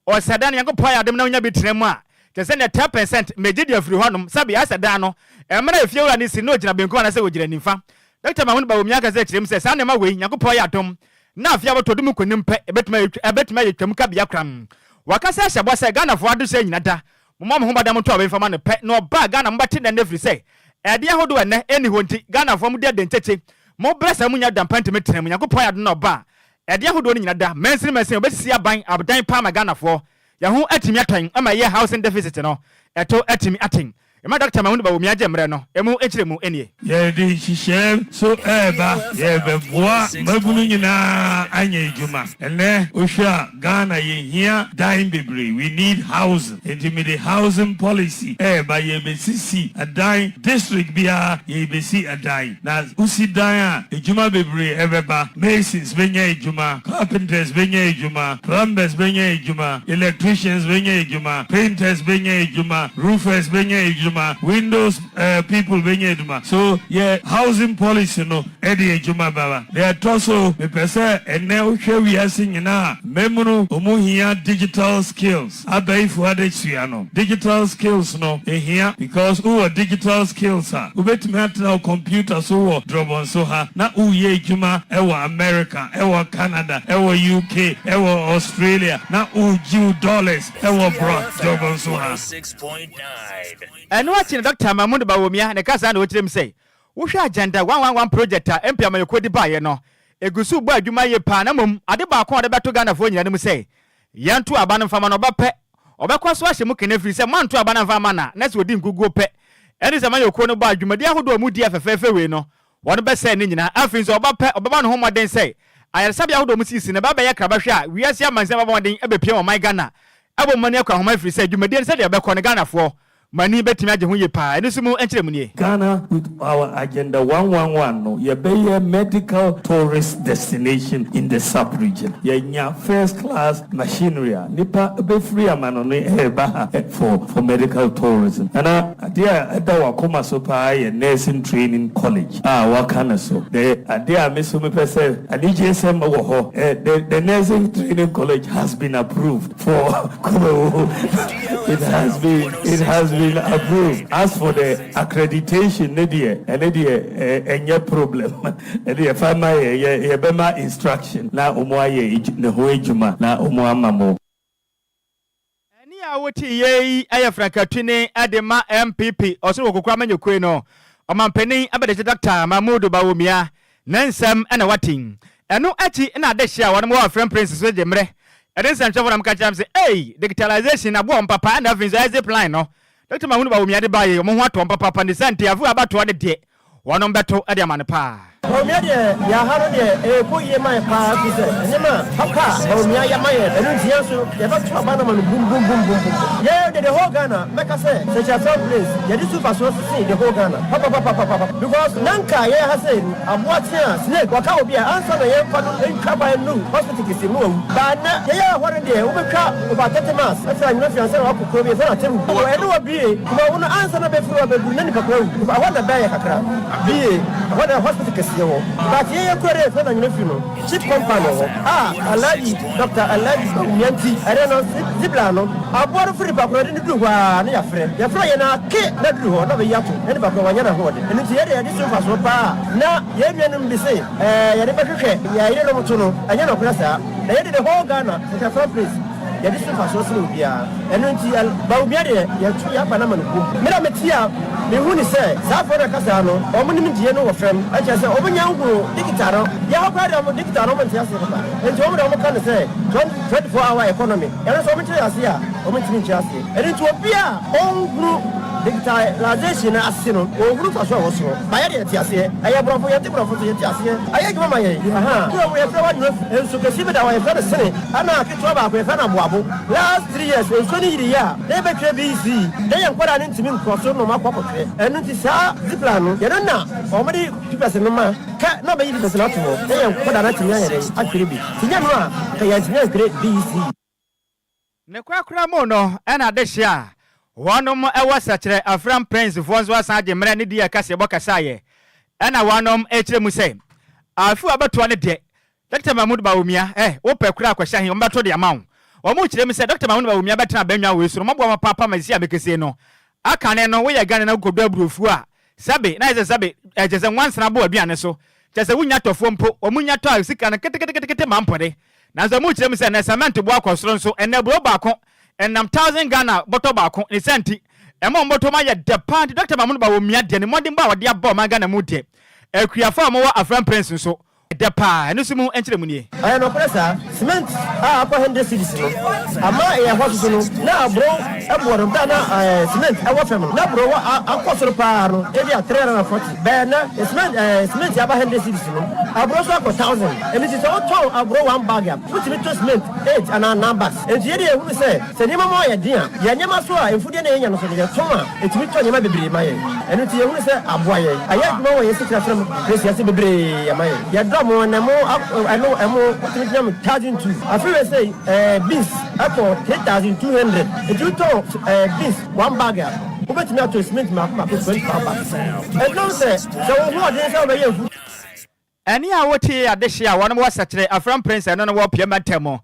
ɔsɛ dan no Nyankopɔn ayɛ adom na wonya bi tena mu a kyerɛ sɛ neɛ 10% megye de afiri hɔnom sɛbe asɛ dan no mmerɛ efie wura no si na ɔgyina benkum anaasɛ ɔgyina nimfa. Dr. Mahmood Bawumia akasa kyerɛ mu sɛ saa nneɛma wei Nyankopɔn ayɛ adom. na afe abɛtɔ do mu nkonim pɛ ebetumi ayɛ ɛbɛtumi ayɛ twam kabea koraa. Wakasa ahyɛ bɔ sɛ Ghanafoɔ adesua nyina da Momma mo ho mmɔden monto aba mfa ma no pɛ na ɔba a Ghana mobɛte nnɛ no ɛfiri sɛ ɛdeɛ ahodoɔ a ɛnnɛ ɛnni hɔ nti Ghanafoɔ modi adenkyekye mo brɛ saa monya dampa ntumi tena mu Nyankopɔn ayɛ adom na ɔba a ɛdeɛ ahodoɔ no nyina da mansini mansini ɔbɛsisi aban adan paa ma Ghanafoɔ yɛn ho atumi atɔ yɛn ama ɛyɛ housing deficit no ɛto atumi aten Mma Dɔkta Mahmoud Bawumia gye mmerɛ no ɛmu nkyerɛmu nie. Yɛde nhyehyɛɛ nso reba. Yɛrebɛboa mmabunu nyinaa anya adwuma. Ɛnnɛ wohwɛ a Ghana yɛhia dan bebree, we need housing. Enti mede housing policy reba. Yɛrebɛsisi adan, district biara yɛrebɛsi adan. Na wosi dan a, adwuma bebree bɛba. Masons bɛnya adwuma, carpenters bɛnya adwuma, plumbers bɛnya adwuma, electricians bɛnya adwuma, painters bɛnya adwuma, roofers bɛnya adwuma, windows people bɛnya adwuma. So yɛ housing policy no de adwuma bɛba. Deɛ ɛtɔ so, mepɛ sɛ ɛnnɛ wohwɛ wiase nyinaa a, mmabunu wɔn hia digital skills. Abaifo adesua no, digital skills no ehia because wowɔ digital skills a, wobɛtumi atena wo computer so wɔ drɔbɔnso ha na woreyɛ adwuma wɔ America, wɔ Canada, wɔ UK, wɔ Australia na woregye wo dollars wɔ brɔ drɔbɔnso ha. Ɛno akyi no Dɔkta Mahmood Bawumia ne kasa na ɔkyerɛ mu sɛ, Wohwɛ Agenda 111 project a MP amanyɔkuo de baeɛ no, ɛgu so rebɔ adwuma yie paa na mmom ade baako a wɔde bɛto Ghanafoɔ nyinaa anim sɛ Yɛnto aba no mfa ma no ɔba pɛ, ɔbɛkɔ so ahyɛ mu kene ɛfiri sɛ moanto aba no amfa amma no a, na sɛ ɔdi nkuguo pɛ. Ɛne sɛ mayɛ okuo no bɔ a dwumadie ahodoɔ a wɔdi a fɛfɛɛfɛ wei no, wɔn bɛsɛe ne nyinaa. Afei nso ɔba pɛ, ɔbɛbɔ ne ho mmɔden sɛ ayaresabea ahodoɔ a wɔsisi no ɛbɛ abɛyɛ krabɛhwɛ a wiase amansan bɛbɔ mmɔden abɛpia wɔn man Ghana abɔ mu ani akɔ ahoma ɛfiri sɛ dwumadie no sɛdeɛ ɛbɛkɔ no Ghanafoɔ Mo ani bɛtumi agye ho yie paa. Ɛno nso mu nkyerɛmu nie. Ghana with our agenda one one one no yɛbɛyɛ medical tourist destination in the sub region. Yɛanya first class machinery a nipa bɛfiri amanɔne ɛreba ha for for medical tourism. Nana adeɛ a ɛda w'akoma so paa yɛ nursing training college a waka no so. The adeɛ a me nso mepɛ sɛ anigyesɛm wɔ hɔ the the nursing training college has been approved. For Kumawu, it has been it has been approved. As for the accreditation ne deɛ ɛne deɛ ɛnyɛ problem. Ɛne deɛ fa ma yɛ yɛ yɛbɛma instruction na wɔn ayɛ ne ho adwuma na wɔn ama mo. Ɛnne a wote yei yɛ frankatuni de ma NPP Ɔsoro Wɔ Kokoa Amanyɔkuo no Ɔmanpanin Abadiakyiri Dɔkta Mahmood Bawumia Ne nsɛm na wate yi. Ɛno akyi na adehye a wɔnom wɔ Afrem Prince so gye mmerɛ de nsɛnkyerɛfoɔ na wɔka kyerɛ me sɛ ei digitalization aboa wɔn papa ɛna afei nso exit plan no Doctor Mahunu Bawumia de baeɛ yi wɔn ho atɔ wɔn papaapa ne saa nti afe wei abatoɔ no deɛ wɔnom bɛto de ama no paa. Bawumia deɛ yɛn ha no deɛ ɛrekɔ yie ma yɛn paa firi sɛ nneɛma papa a Bawumia yɛ ma yɛn ɛno nti yɛn nso yɛbɛto aba no ama no bum bum bum bum bum. Yɛn deɛ the whole Ghana mɛka sɛ Sɛkyerɛfɛw place yɛde so mfasoɔ sen the whole Ghana papapapapapa because na nka yɛn ha sei no aboa tea a snake wɔka obi a ansa na yɛn fa no ntwa kwan nnuru hospital kɛseɛ mu na wawu but nnɛ yɛyɛ hɔ no deɛ wobɛtwa over 30 miles afiri Anwona fie ansa na wakɔ kuro bi yɛfrɛ no Atebu wɔ ɛne wɔ bie Kumawu no ansa na bɛfiri hɔ abɛduru na nipa koro awu because ɛhɔ na bɛyɛ kakra bie ɛhɔ na hospital kɛseɛ wɔ but yɛn yɛ kuro deɛ yɛfrɛ no Anwona fie no Chip compound wɔ hɔ a Alhaji Doctor Alhaji Bawumia nti ɛnɛ no zibla no aboa no firi nipa korɔ de no duru hɔ aa na yɛafrɛ yɛfrɛ yɛn aa ke na duru hɔ na ɔbɛyi ato na nipa korɔ wanya n'ahoɔden ɛno nti yɛde yɛde so mfasoɔ paa na yɛn nuanom bi se ɛɛ yɛde bɛhwehwɛ yɛn yerenom to no ɛnyɛ nɔkorɛ saa na yɛde the whole Ghana Sɛkyɛfra place yɛde so mfasoɔ sene obiara ɛno nti Bawumia deɛ yɛto yɛn aba no ama no bom me na mete a mehu ne sɛ saa foɔ no ɛka saa no wɔn nimdeɛ no wɔ fam ɛkyerɛ sɛ wɔn nya nhunu digital no yɛ hɔ koraa deɛ wɔn digital no wɔn nte aseɛ papa. Enti wɔn de wɔn ka no sɛ 24 hour economy. Ɛno nso wɔn kyerɛ aseɛ a, wɔn ntumi nkyerɛ aseɛ. Ɛno nti obi a ɔnhunu digitalization no ase no, ɔnhunu mfasoɔ a ɛwɔ soɔ. Ba yɛ deɛ yɛte aseɛ. Ɛyɛ borɔfo, yɛnte borɔfo nso yɛte aseɛ. Ayɛ adwuma ma yɛn. Ahaa. Kuro mu yɛfrɛ hɔ Anwuafu. Nsu kɛseɛ bi da hɔ yɛfrɛ no Sene. Ɛna ketewa baako yɛfrɛ no Aboabo. Last 3 years nsuo no yiriiɛ a, na yɛbɛtwerɛ BEC. Na yɛn nkwadaa no ntumi nkɔ so na wɔn akɔ akɔtwerɛ. Ɛno nti saa zipline no, yɛno na wɔde papers no ma. Kɛ na ɔbɛyi papers no ato hɔ na yɛn nkɔdaa no atumi ayɛ dɛn atwere bi. Sɛ nyɛ no a, nka yɛantumi antwere BEC. Ne korakora mu no na adehye a wɔnom wɔ sɛkyerɛ Afram Plains foɔ nso asan agye mmerɛ ne di a kaseɛbɔ kasaeɛ ɛna wɔnom rekyerɛ mu sɛ afe a ɔbɛtoa no deɛ Dɔkta Mahmood Bawumia eh wopɛ koraa kɔhyɛ he wɔbɛto de ama wo. Wɔn rekyerɛ mu sɛ Dɔkta Mahmood Bawumia bɛtena abannwa wei so no wɔaboa papaapa ma sisi a mekese no akane no woyɛ Ghana na wokɔdɔ aburofuo a sɛbe na ayɛ sɛ sɛbe ɛkyɛ sɛ nwansena bo aduane so. Kyerɛ sɛ wonnya tɔfoɔ mpo, wɔn nya tɔ a sika no keteketekete ma mpɔde. Nanso wɔn kyerɛ mu sɛ ɛnɛ cement boɔ akɔ soro nso ɛnɛ aburo baako ɛnam thousand Ghana bɔtɔ baako. Ne saa nti ɛma wɔn bɔtɔ mu ayɛ dɛ paa nti Dɔkta Mahmood Bawumia deɛ ne mmɔdenbɔ a ɔde aba ɔman Ghana mu deɛ akuafoɔ a wɔwɔ Afram Plains nso Dɛ paa, ɛno nso mu nkyerɛmu nie. Ɛyɛ nokorɛ saa, cement a akɔ hundred cedis no ama ɛyɛ hɔ soso no na aburo boɔ no berɛ a na cement ɛwɔ fam no na aburo wɔ akɔ soro paa no ebia 340 bɛɛ na cement cement aba hundred cedis no aburo nso akɔ thousand ɛno nti sɛ wotɔn aburo one bag a wotumi tɔ cement eight anaa nine bags nti yɛdeɛ yɛhunu sɛ Sɛ nneɛma mu ayɛ den a, yɛn nneɛma so a mfudeɛ na yɛnya no so no, yɛtɔn a, ɛtumi tɔ nneɛma bebree ma yɛn. Ɛno nti, yɛhunu sɛ aboa yɛn. Ayɛ adwuma wɔ yɛn asetena fam nsiase bebree ama yɛn. Yɛdɔ mo, na mo, ɛno, ɛmo, wotumi gyina mo 1,002. Afe wei sei, ɛɛ, beans ɛkɔ 3,200. Nti wotɔn, ɛɛ, beans one bag a, wobɛtumi atɔ cement mmaako mmaako 25 bags. Ɛnam sɛ, sɛ wo ho ɔden sɛ wobɛyɛ mfudeɛ. Ɛnne a wotee adehye a wɔnom wɔ sɛkyerɛ Afram Prince ɛno no wɔ Pia mantam mu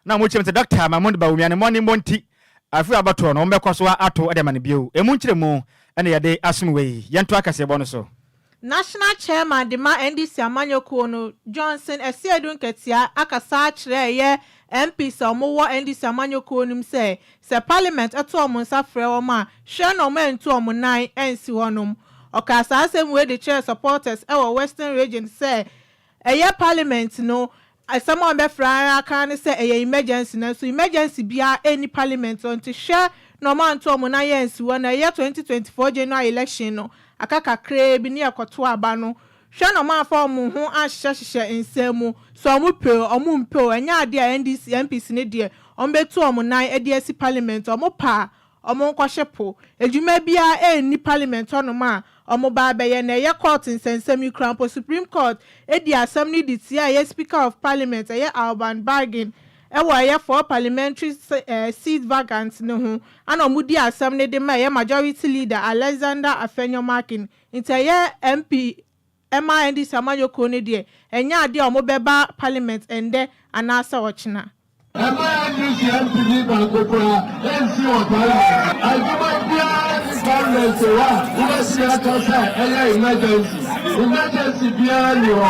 na wɔn kyerɛ mu sɛ Dɔkta Mahmood Bawumia ne mmɔnemmɔ nti afe a abatoɔ no wɔn bɛkɔ so ato de ama no bio. Emu nkyerɛmu na yɛde asom wei. Yɛntoa kaseɛbɔ no so. National Chairman de ma NDC amanyɔkuo no, Johnson Asiedu Nketia akasa akyerɛ ɛyɛ MPs a wɔwɔ NDC amanyɔkuo no mu sɛ, sɛ Parliament to wɔn nsa frɛ wɔn a, hwɛ na wɔantu wɔn nan ansi hɔnom. Ɔkaa saa asɛm wei de kyerɛɛ supporters wɔ Western Region sɛ ɛyɛ Parliament no asɛm a wɔbɛfrɛ ara aka ara ne sɛ ɛyɛ emergency nanso emergency biara nni Parliament hɔ nti hwɛ na wɔanto wɔn nan ansi hɔ na ɛyɛ 2024 General Election no aka kakraa bi ne yɛkɔto aba no hwɛ na wɔamfa wɔn ho anhyehyɛhyehyɛ nsɛm mu sɛ wɔpɛ o wɔmpɛ o ɛnyɛ adeɛ a NDC MPs no deɛ wɔbɛtu wɔn nan de asi Parliament wɔpɛ a wɔnkɔhye po. Adwuma biara nni parliament hɔnom a wɔba abɛyɛ na ɛyɛ court nsɛnsɛm yi koraa mpo Supreme Court dii asɛm no de tiaa ɛyɛ Speaker of Parliament ɛyɛ Alban Bagbin wɔ ɛyɛ four parliamentary seat vacant no ho ana wɔdii asɛm no de ma ɛyɛ Majority Leader Alexander Afenyo-Markin nti ɛyɛ MP ma NDC amanyɔkuo no deɛ ɛnyɛ adeɛ a wɔbɛba parliament ɛndɛ anaasɛ ɔkyena. Ɛmma NDC MP ni baako koraa nsi wɔ parliament. Adwuma biara nni parliament hɔ a wobɛtumi aka sɛ ɛyɛ emergency. Emergency biara nni hɔ.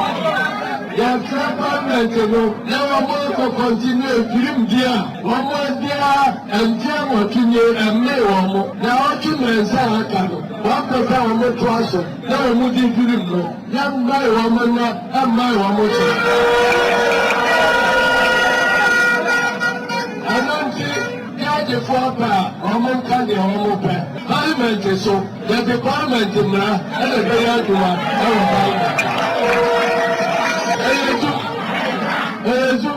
Yɛfrɛ parliament no na wɔn akɔ continue dwirim di a wɔn adi ara mfeɛ nwɔtwe nie ɛmmee wɔn. Naawɔtwe mmiɛnsa a aka no wɔmpɛ sɛ wɔtoa so. Na wɔn di dwirim no, yɛmmae wɔn nnɛ, mmae wɔn kyena. Ɛno nti, judgefoɔ pɛ a, wɔn nka deɛ wɔn pɛ. Parliament so, yɛde parliament mmara na ɛbɛyɛ adwuma wɔ parliament. Ɛyɛ zu, ɛyɛ zu.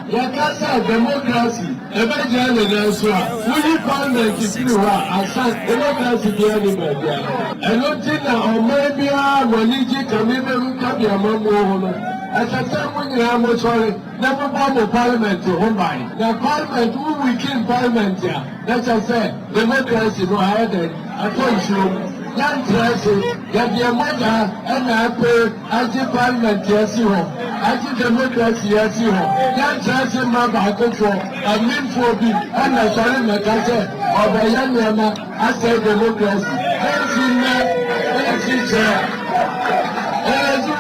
Yɛka sɛ democracy. Ɛbɛgyina ne nan so a, woyi parliament firi hɔ a, asa. Democracy biara nni baabiara. Ɛno nti na ɔman biara a mo ani gye kame bɛhu kame amammuo ho no, ɛsɛ sɛ mo nyinaa mosɔre na mobɔ mo parliament ho ban. Na parliament, wo weaken parliament a, na kyerɛ sɛ democracy no ayɛ dɛn? Atɔ nsuo mu. Yɛntra ase, yɛde yɛn mogya na ɛpere agye parliament asi hɔ, agye democracy asi hɔ. Yɛntra ase mma baakofoɔ, amimfoɔ bi mmɛsɔre mmɛka sɛ ɔbɛyɛ nneɛma asɛe democracy. Ɛnsi nnɛ, ɛnsi kyerɛ. Ɛyɛ zu,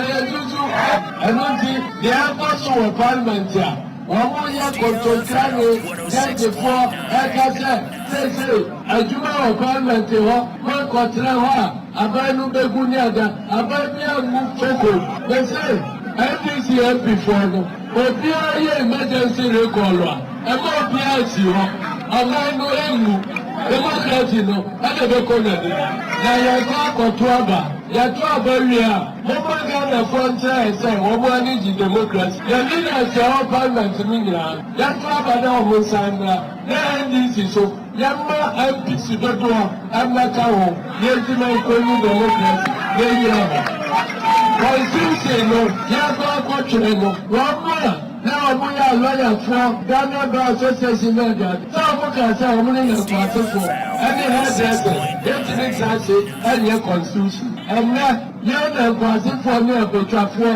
ɛyɛ zuzu. Ɛno nti, deɛ ɛrekɔ so wɔ parliament a wɔyɛ kontonkra ne gyɛgyefoɔ ɛka sɛ seesei adwuma wɔ parliament hɔ moankɔtena hɔ a aban no bɛgu ne ada aban biara ngu foko. Mese NDC MP foɔ no obiara yɛ emergency recall a ɛma obiara nsi hɔ ɔman no ngu democracy no ɛna ɛbɛkɔ n'anim na yɛsan akɔto aba yɛto aba wie a Momma Ghanafoɔ nkyerɛ yɛn sɛ wɔn ani gye democracy. Yɛn leaders a ɛwɔ parliament no nyinaa no, yɛnto aba na wɔn nsan mmra. Na NDC so, yɛmma MPs dodoɔ mmɛka ho na yɛntumi nkɔnyi democracy na ɛnnyina hɔ. Constitution no, yɛrekɔ akɔtwere no, wɔn a na wɔn yɛ alɔyafoɔ, Ghana Bar Association ne adeade, sɛ wɔn kaa sɛ wɔn ne Nyankoasefoɔ ne hairdressers yɛntumi ntra ase nyɛ constitution. Ɛnnɛ, Yɛn na nkoasefoɔ ne abotwafoɔ.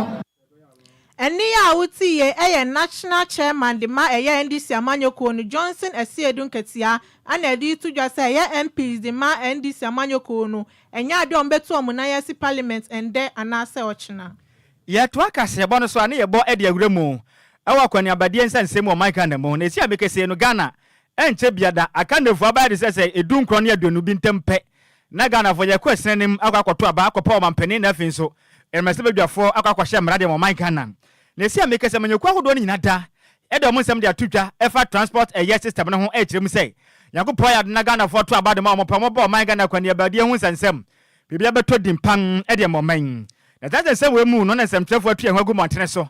Ɛnne a wote yei yɛ National Chairman de ma ɛyɛ NDC amanyɔkuo no, Johnson Asiedu Nketia na ɛde reto dwa sɛ ɛyɛ MPs de ma NDC amanyɔkuo no, ɛnyɛ adeɛ a wɔbɛtu wɔn nan asi Parliament ɛndɛ anaasɛ ɔkyena. Yɛtoa kaseɛbɔ no so a ne yɛbɔ de awura mu wɔ akɔneabadie nsɛnsɛm mu wɔ ɔman Ghana mu. Na ɛsi a mekɛsie no Ghana ɛnkyɛ bia da aka nnafua bɛyɛ te sɛ sɛ ɛdu nkorɔn ne aduonu bi ntam pɛ na Ghanafoɔ yɛkɔ ɛsene anim akɔ akɔto aba akɔpɛ ɔmanpanin na afei nso mmarahyɛbadwafoɔ akɔ akɔhyɛ mmara de ama ɔman Ghana. Na ɛsi a mekɛsie amanyɔkuo ahodoɔ no nyina da de wɔn nsɛm de ato dwa ɛfa transport ɛyɛ system no ho ɛkyerɛ mu sɛ Nyankopɔn ayɛ adom na Ghanafoɔ to aba de ma wɔn pɛ wɔn bɔ ɔman Ghana akɔneabadie ho nsɛnsɛm Biribi abɛtɔ din pan de ama ɔman yi. Na saa nsɛnsɛm wei mu no na nsɛmtwerɛfoɔ atu yɛn ho agu mmɔntene so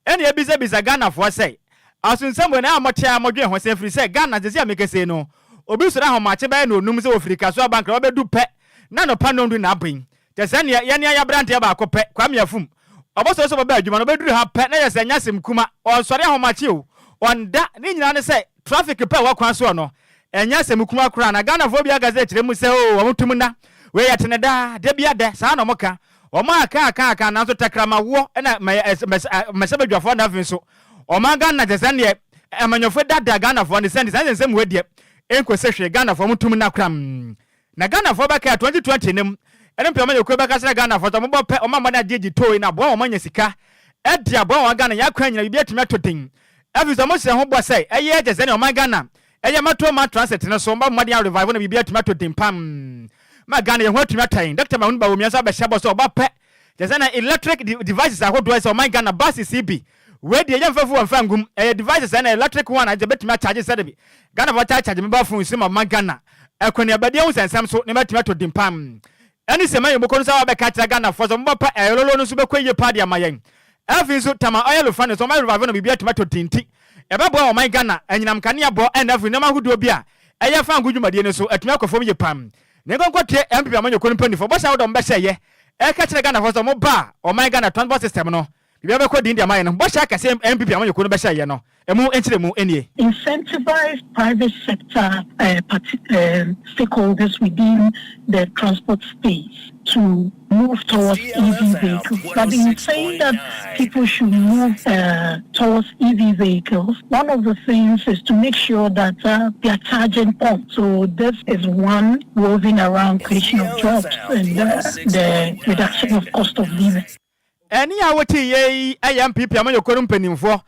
ɛna yɛbisabisa Ghanafoɔ sɛ, aso nsɛm wei na ɛyɛ a mote a modwene ho sɛn? Ɛfiri sɛ Ghana seesei a mekasa yi no, obi sɔre ahomakye bɛyɛ nnɔnnum sɛ ɔfiri Kasoa ba Nkrawa bɛdu pɛ na anɔpa nnɔndu na abɔ yi. Kyerɛ sɛ ɛnneɛ yɛne ayɛ aberanteɛ baako pɛ, Kwame Afum. Ɔbɔsɔre sɛ ɔbɛba adwuma no, ɔbɛduru ha pɛ na kyerɛ sɛ ɛnyɛ asɛm kuma, ɔnsɔre ahomakye o, ɔnda, ne nyinaa ne sɛ traffic pɛ a ɛwɔ kwan soɔ no, Ɛnyɛ asɛm kumaa koraa na Ghanafoɔ bi aka sɛ kyerɛ mu sɛ oo wɔn tum nna, wei yɛte no daa, da bi adɛ, saa na wɔka. Wɔn aka aka aka nanso tɛkrɛma woɔ na mmɛhyɛbadwafoɔ na afei nso ɔman Ghana kyɛ sɛ neɛ amanyɔfoɔ daadaa Ghanafoɔ ne sɛ nti saa nsɛnsɛm wei deɛ ɛnkɔsi hwee Ghanafoɔ mo tum nna koraa. Na Ghanafoɔ bɛkae 2020 no mu ɛne mpɛ amanyɔkuo bɛka kyerɛ Ghanafoɔ sɛ wɔbɔ pɛ wɔn a wɔde adeɛ gye tooi na aboa wɔn anya sika de aboa wɔn Ghana yɛn akwan nyina biribi atumi atɔ din afei nso wɔhyɛ ho bɔ sɛ ɛyɛ kyɛ sɛ nea ɔman Ghana ɛyɛ Metro Mass Transit no so wɔbɔ mmɔden a revive na biribi atumi atɔ din pam ma Ghana yɛn ho atumi atɔ yɛn Dr. Mahmoud Bawumia nso abɛhyɛ bɔ sɛ ɔba pɛ Kyerɛ sɛ na electric devices ahodoɔ sɛ ɔman Ghana buses yi bi wei deɛ yɛmfa fuel mfa ngum ɛyɛ devices ɛna electric one a bɛtumi akyagye sɛde bi Ghanafoɔ taa charge mobile phones ma ɔman Ghana akɔneabadeɛ ho nsɛnsɛm so nneɛma atumi atɔ din pam ɛne sɛ mayɛ mokɔ no sɛ wabɛka akyerɛ Ghanafoɔ sɛ ɔmobɔ pa ɛyɔlolo no nso bɛkɔ yie paa de ama yɛn afei nso Tama oil refinery nso ɔma revive no biribi atumi atɔ din nti ɛbɛboa ɔman Ghana anyinam kanea bɔ ɛna afei nneɛma ahodoɔ bi a ɛyɛ fango dwumadie no so atumi akɔ fam yie pam Ne nkɔnkɔteɛ NPP amanyɔkuo no mpaninfoɔ bɔhyɛ ahodoɔ a wɔbɛhyɛ yɛ ɛka kyerɛ Ghanafoɔ sɛ wɔn ba a ɔman Ghana transport system no biribiara bɛkɔ din de ama yɛn no bɔhyɛ akɛseɛ NPP amanyɔkuo no bɛhyɛ yɛ no ɛmu nkyerɛmu nie. Incentivize private sector stakeholders within the transport space to move towards EV vehicles. But in saying that people should move towards EV vehicles, one of the things is to make sure that they are charging points. So this is one woven around creation of jobs and the reduction of cost of living. Ɛnne a wote yɛ yi yɛ NPP amanyɔkuo no mpanimfoɔ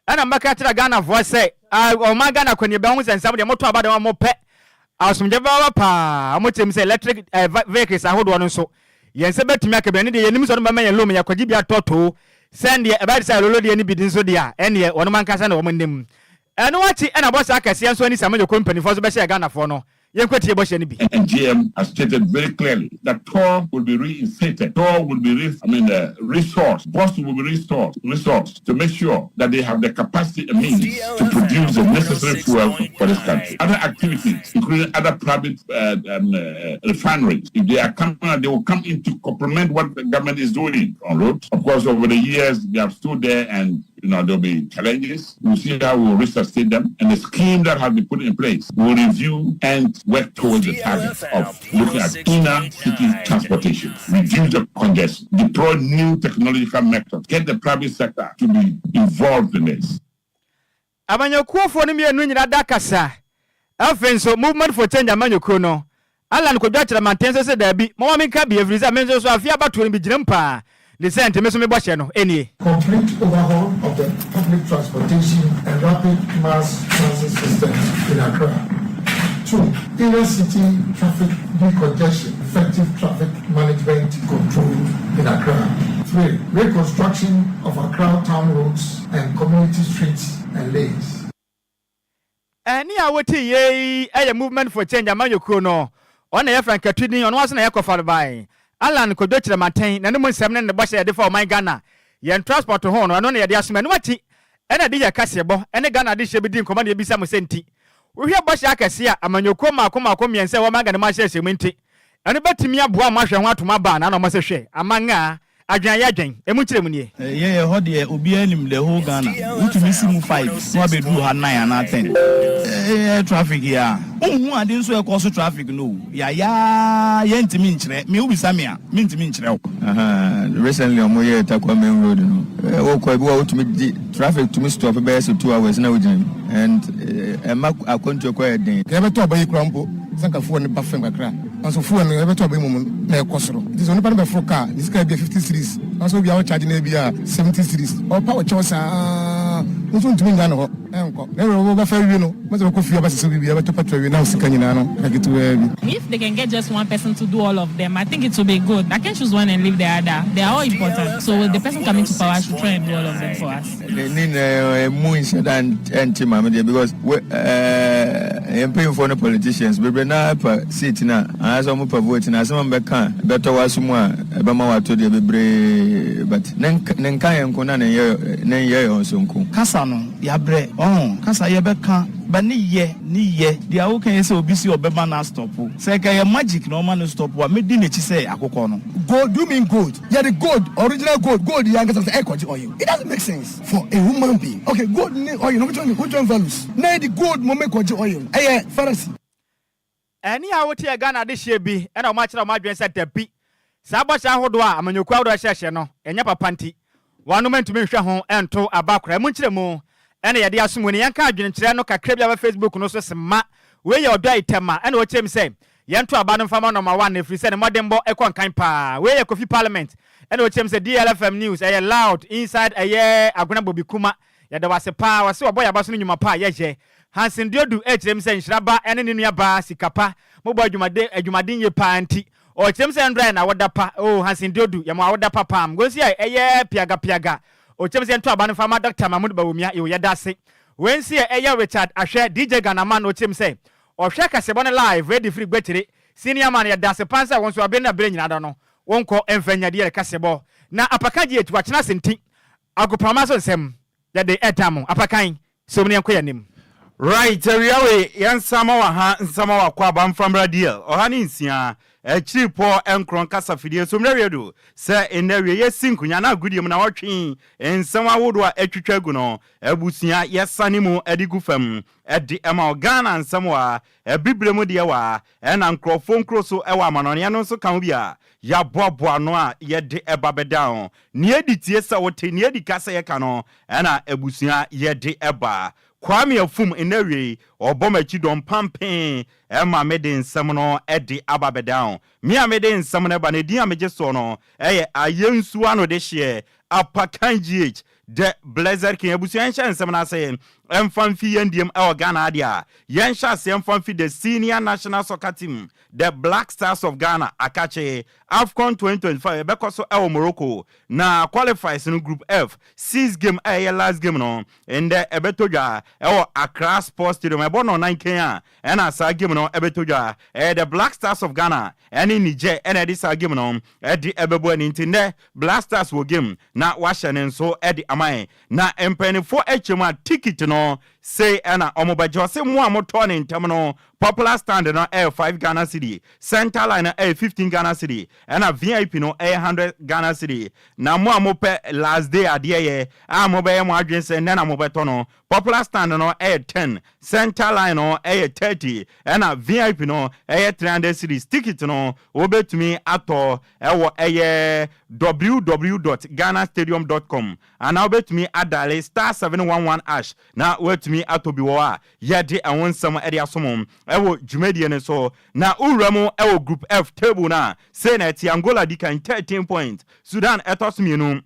ɛna mbɛka kyerɛ Ghanafoɔ sɛ ɔman Ghana kwaniaba ho nsɛnsɛm deɛ moto aba deɛ wɔn pɛ asomdwe bɛba paa wɔn kyerɛ mu sɛ electric vehicles ahodoɔ no nso yɛn nsa bɛtumi aka bi ɛne deɛ yɛnim sɛ ɔno bɛma yɛn loan yɛkɔgye bi atɔ too sɛndeɛ ɛbɛyɛ te sɛ alolo deɛ no bi nso deɛ a ɛneɛ wɔnom ankasa na wɔn nim ɛno akyi ɛna bɔhyɛ akɛseɛ nso ani sɛ amanyɔkuo mpanimfoɔ nso bɛhyɛ Ghanafoɔ no Yɛnkɔtie bɔhyɛ no bi. And GM has stated very clearly that TOR will be reinstated, TOR will be re, I mean, resourced, BOST will be resourced, resourced to make sure that they have the capacity and means to produce the necessary fuel for this country. Other activities, including other private refineries, if they are coming, they will come in to complement what the government is doing on roads. Of course, over the years, they have stood there and you know, there'll be challenges. We'll see how we'll resuscitate them. And the scheme that has been put in place will review and work towards the target of looking at inner city transportation, reduce the congestion, deploy new technological methods, get the private sector to be involved in this. Amanyɔkuofoɔ no mmienu nyinaa da kasa. Afei nso, Movement for Change amanyɔkuo no, Allan Kwadwo Akyerɛmanten nso se daabi, momma menka bi ɛfiri sɛ me nso so afe abatoɔ no bi gyina mu paa, ne sɛ nti me nso me bɔhyɛ no nie. Complete overhaul of the public transportation and rapid mass transit systems in Accra. 2. Inner city traffic decongestion, effective traffic management control in Accra. 3. Reconstruction of Accra town roads and community streets and lanes. Ɛnne a wote yei yɛ Movement for Change amanyɔkuo no, ɔno na ɛyɛ frankatuni, ɔno ara nso na ɛyɛ Kɔfarebae, Allan Kwadwo Kyerematen, n'anom nsɛm ne ne bɔhyɛ a yɛde fa ɔman Ghana, yɛn transport ho no, ɛno na yɛde asom. Ɛno akyi na ɛde yɛ kaseɛbɔ ne Ghana adehyeɛ bi di nkɔmmɔ na yɛbisa mo sɛ nti wohwɛ bɔhyɛ akɛseɛ a amanyɔkuo mmaako mmaako mmiɛnsa a ɛwɔ ɔman Ghana mu ahyehyɛ mu nti ɛno bɛtumi aboa mo ahwɛ ho atom aba anaa na wɔn sɛ hwɛ aman a. Adwen a yɛdwen, emu nkyerɛmu nie. Yɛn ɛhɔ deɛ obiara nim the whole Ghana wotumi si mu 5 na wabɛduru ha 9 anaa 10 ɛyɛ traffic yi a wonhu ade nso ɛkɔ so traffic no o yayaa yɛntumi nkyerɛ me wobisa me a mentumi nkyerɛ wo. Ahaa recently ɔmo yɛɛ Tarkwa main road no wokɔ ebi wɔ hɔ wotumi di traffic tumi stop bɛyɛ sɛ 2 hours na wogyina mu and ɛma akwantuo kɔ yɛ den. Nka yɛbɛtɔ aba yi koraa mpo sɛ nka fuel no ba fam kakra nanso fuel no yɛbɛtɔ aba yi mmom na ɛkɔ soro nti sɛ onipa no bɛforo car ne sika ebia 50 cedis nanso obia wo charge no ebia 70 cedis ɔpa wo kyɛw saa wo nso ntumi nnya ne hɔ ɛnkɔ na mmom wobɛfa awie no wobɛsɛ bɛkɔ fie abɛsesa biribi abɛtɔ petrol awie na wo sika nyinaa no aka ketewaa bi. If they can get just one person to do all of them, I think it will be good. I can't choose one and leave the other. They are all important. So the person coming to power should try and do all of them for us. Ne nyinaa emu nhyɛ da nte maame deɛ because we yɛn mpanyinfoɔ no politicians bebree naa pa seat na anaasɛ wɔn pa vote na asɛm a bɛka bɛtɔ w'aso mu a ɛbɛma wato deɛ bebree but ne nka yɛn nko na ne nyɛ ne nyɛ yɛn nso nko. Kasa no yɛabrɛ ɔho kasa yɛbɛka ba ne yɛ ne yɛ deɛ woka yɛ sɛ obi si ɔbɛma no astop sɛ ɛka yɛ magic na ɔma no stop a mɛdi n'akyi sɛ akokɔ no. Gold, do you mean gold? Yeah, the gold, original gold, gold yɛ ankasa sɛ ɛkɔgye oil. It doesn't make sense for a human being. Okay, gold ne oil no, which one values? Na the gold mo mekɔgye oil. Ɛyɛ fallacy. Ɛne a wote yɛ Ghana adehyeɛ bi ɛna wɔn akyerɛ wɔn adwene sɛ dabi, saa bɔhyɛ ahodoɔ a amanyɔkuo ahodoɔ hyɛhyɛ no ɛnyɛ papa nti wɔnom ntumi nhwɛ ho ɛnto aba koraa mu nkyerɛ mu ɛna yɛde asom wɔ ni. Yɛnka adwenkyerɛ no kakra bi a wɔ Facebook no so sema. Wei yɛ ɔdɔ itɛma ɛna wɔkyerɛ mu sɛ yɛnto aba no mfama number 1 ɛfiri sɛ ne mmɔdenbɔ ɛkɔ nkan paa. Wei yɛ Kofi Parliament ɛna wɔkyerɛ mu sɛ DLFM News ɛyɛ loud inside ɛyɛ Agona Bobi Kuma. Yɛda wase paa. Wɔse wɔbɔ yɛaba so no nnwuma pa a yɛyɛ. Hansen Diodu ɛkyerɛ mu sɛ nhyira ba ɛne ne nua baa sika pa mobɔ adwumade adwumaden yie paa nti ɔkyerɛ mu sɛ ndra na wɔda pa o. Hansen Diodu, yɛma awoda pa pam gosi a ɛyɛ piaga piaga. Ɔkyerɛ mu sɛ yɛnto aba no mfa ma Dr Mahmood Bawumia. Yɛwɔ yɛda ase. Wei nso yɛ ɛyɛ Richard Ahwɛ DJ Ghanaman na ɔkyerɛ mu sɛ ɔhwɛ kaseɛbɔ no live ready firi Gbɛkyere. Senior man, yɛda ase pan sɛ wɔn nso abere no abere nyinaa da no wɔnkɔ mfa nyadeɛ yɛ kaseɛbɔ na apaka gye etu akyena ase nti agoprama so nsɛm yɛde ɛda mo apakan so mu ne yɛnkɔ yɛn anim. Right, awiawe yɛnsama wɔ ha nsama wɔ akɔ aba mfamra deal 106.9 kasa fidie so mmerɛ wie do sɛ nnɛ wie yɛsi nkonya na agodie mu na wɔtwe nsɛm ahodoɔ a atwitwa agu no abusua yɛsane mu de gu fam ɛde ɛma Ghana nsɛm wɔ a ɛbibire mu deɛ wɔ a ɛna nkurɔfoɔ nkuro so ɛwɔ amanɔneɛ no nso ka ho bi a yɛaboaboa no a yɛde ɛba bɛda ho nea edi tie sɛ wote nea edi ka sɛ yɛka no ɛna abusua yɛde ɛba. Kwame Afum nnɛ wie ɔbɔ m'akyi dɔm pampee ɛma mede nsɛm no ɛde aba bɛda ho. Me a mede nsɛm no ɛba no edin a megye soɔ no ɛyɛ Ayɛnsuo ano de hyeɛ Apakan GH The Blessed King. Abusua, nhyɛ nsɛm no ase ɛmfa mfi yɛn diem ɛwɔ Ghana adeɛ a yɛnhyɛ aseɛ mfa mfi the senior national soccer team, the Black Stars of Ghana. Akakye AFCON 2025 ɛbɛkɔ so ɛwɔ Morocco na qualifiers no Group F six game a ɛyɛ last game no ndɛ ɛbɛtɔ dwa ɛwɔ Accra Sports Stadium. Ɛbɔ no nan kɛn a ɛna saa game no ɛbɛtɔ dwa. Ɛyɛ the Black Stars of Ghana ɛne Niger ɛna ɛde saa game no ɛde ɛbɛbɔ ani. Nti ndɛ Black Stars wɔ game na wahyɛ ne nso ɛde ama yɛn na mpanimfoɔ akyɛ mu a ticket no sei ɛna ɔmo bɛgye. Ɔse mo a motɔ ne ntɛm no, popular stand no ɛyɛ 5 Ghana cedi, center line no ɛyɛ 15 Ghana cedi, ɛna VIP no ɛyɛ 100 Ghana cedi. Na mo a mopɛ last day adeɛ yɛ a mobɛyɛ mo adwene sɛ nnɛ na mobɛtɔ no, popular stand no ɛyɛ 10, center line no ɛyɛ 30, ɛna VIP no ɛyɛ 300 cedis. Ticket no wobɛtumi atɔ ɛwɔ ɛyɛ www.ghanastadium.com anaa wobɛtumi adial *711# na woatumi atɔ bi wɔ a yɛde ɛho nsɛm ɛde asom ɛwɔ dwumadie no so. Na wowura mu ɛwɔ Group F table no a, sei na ɛte: Angola di kan 13 point, Sudan ɛtɔ so mmienu,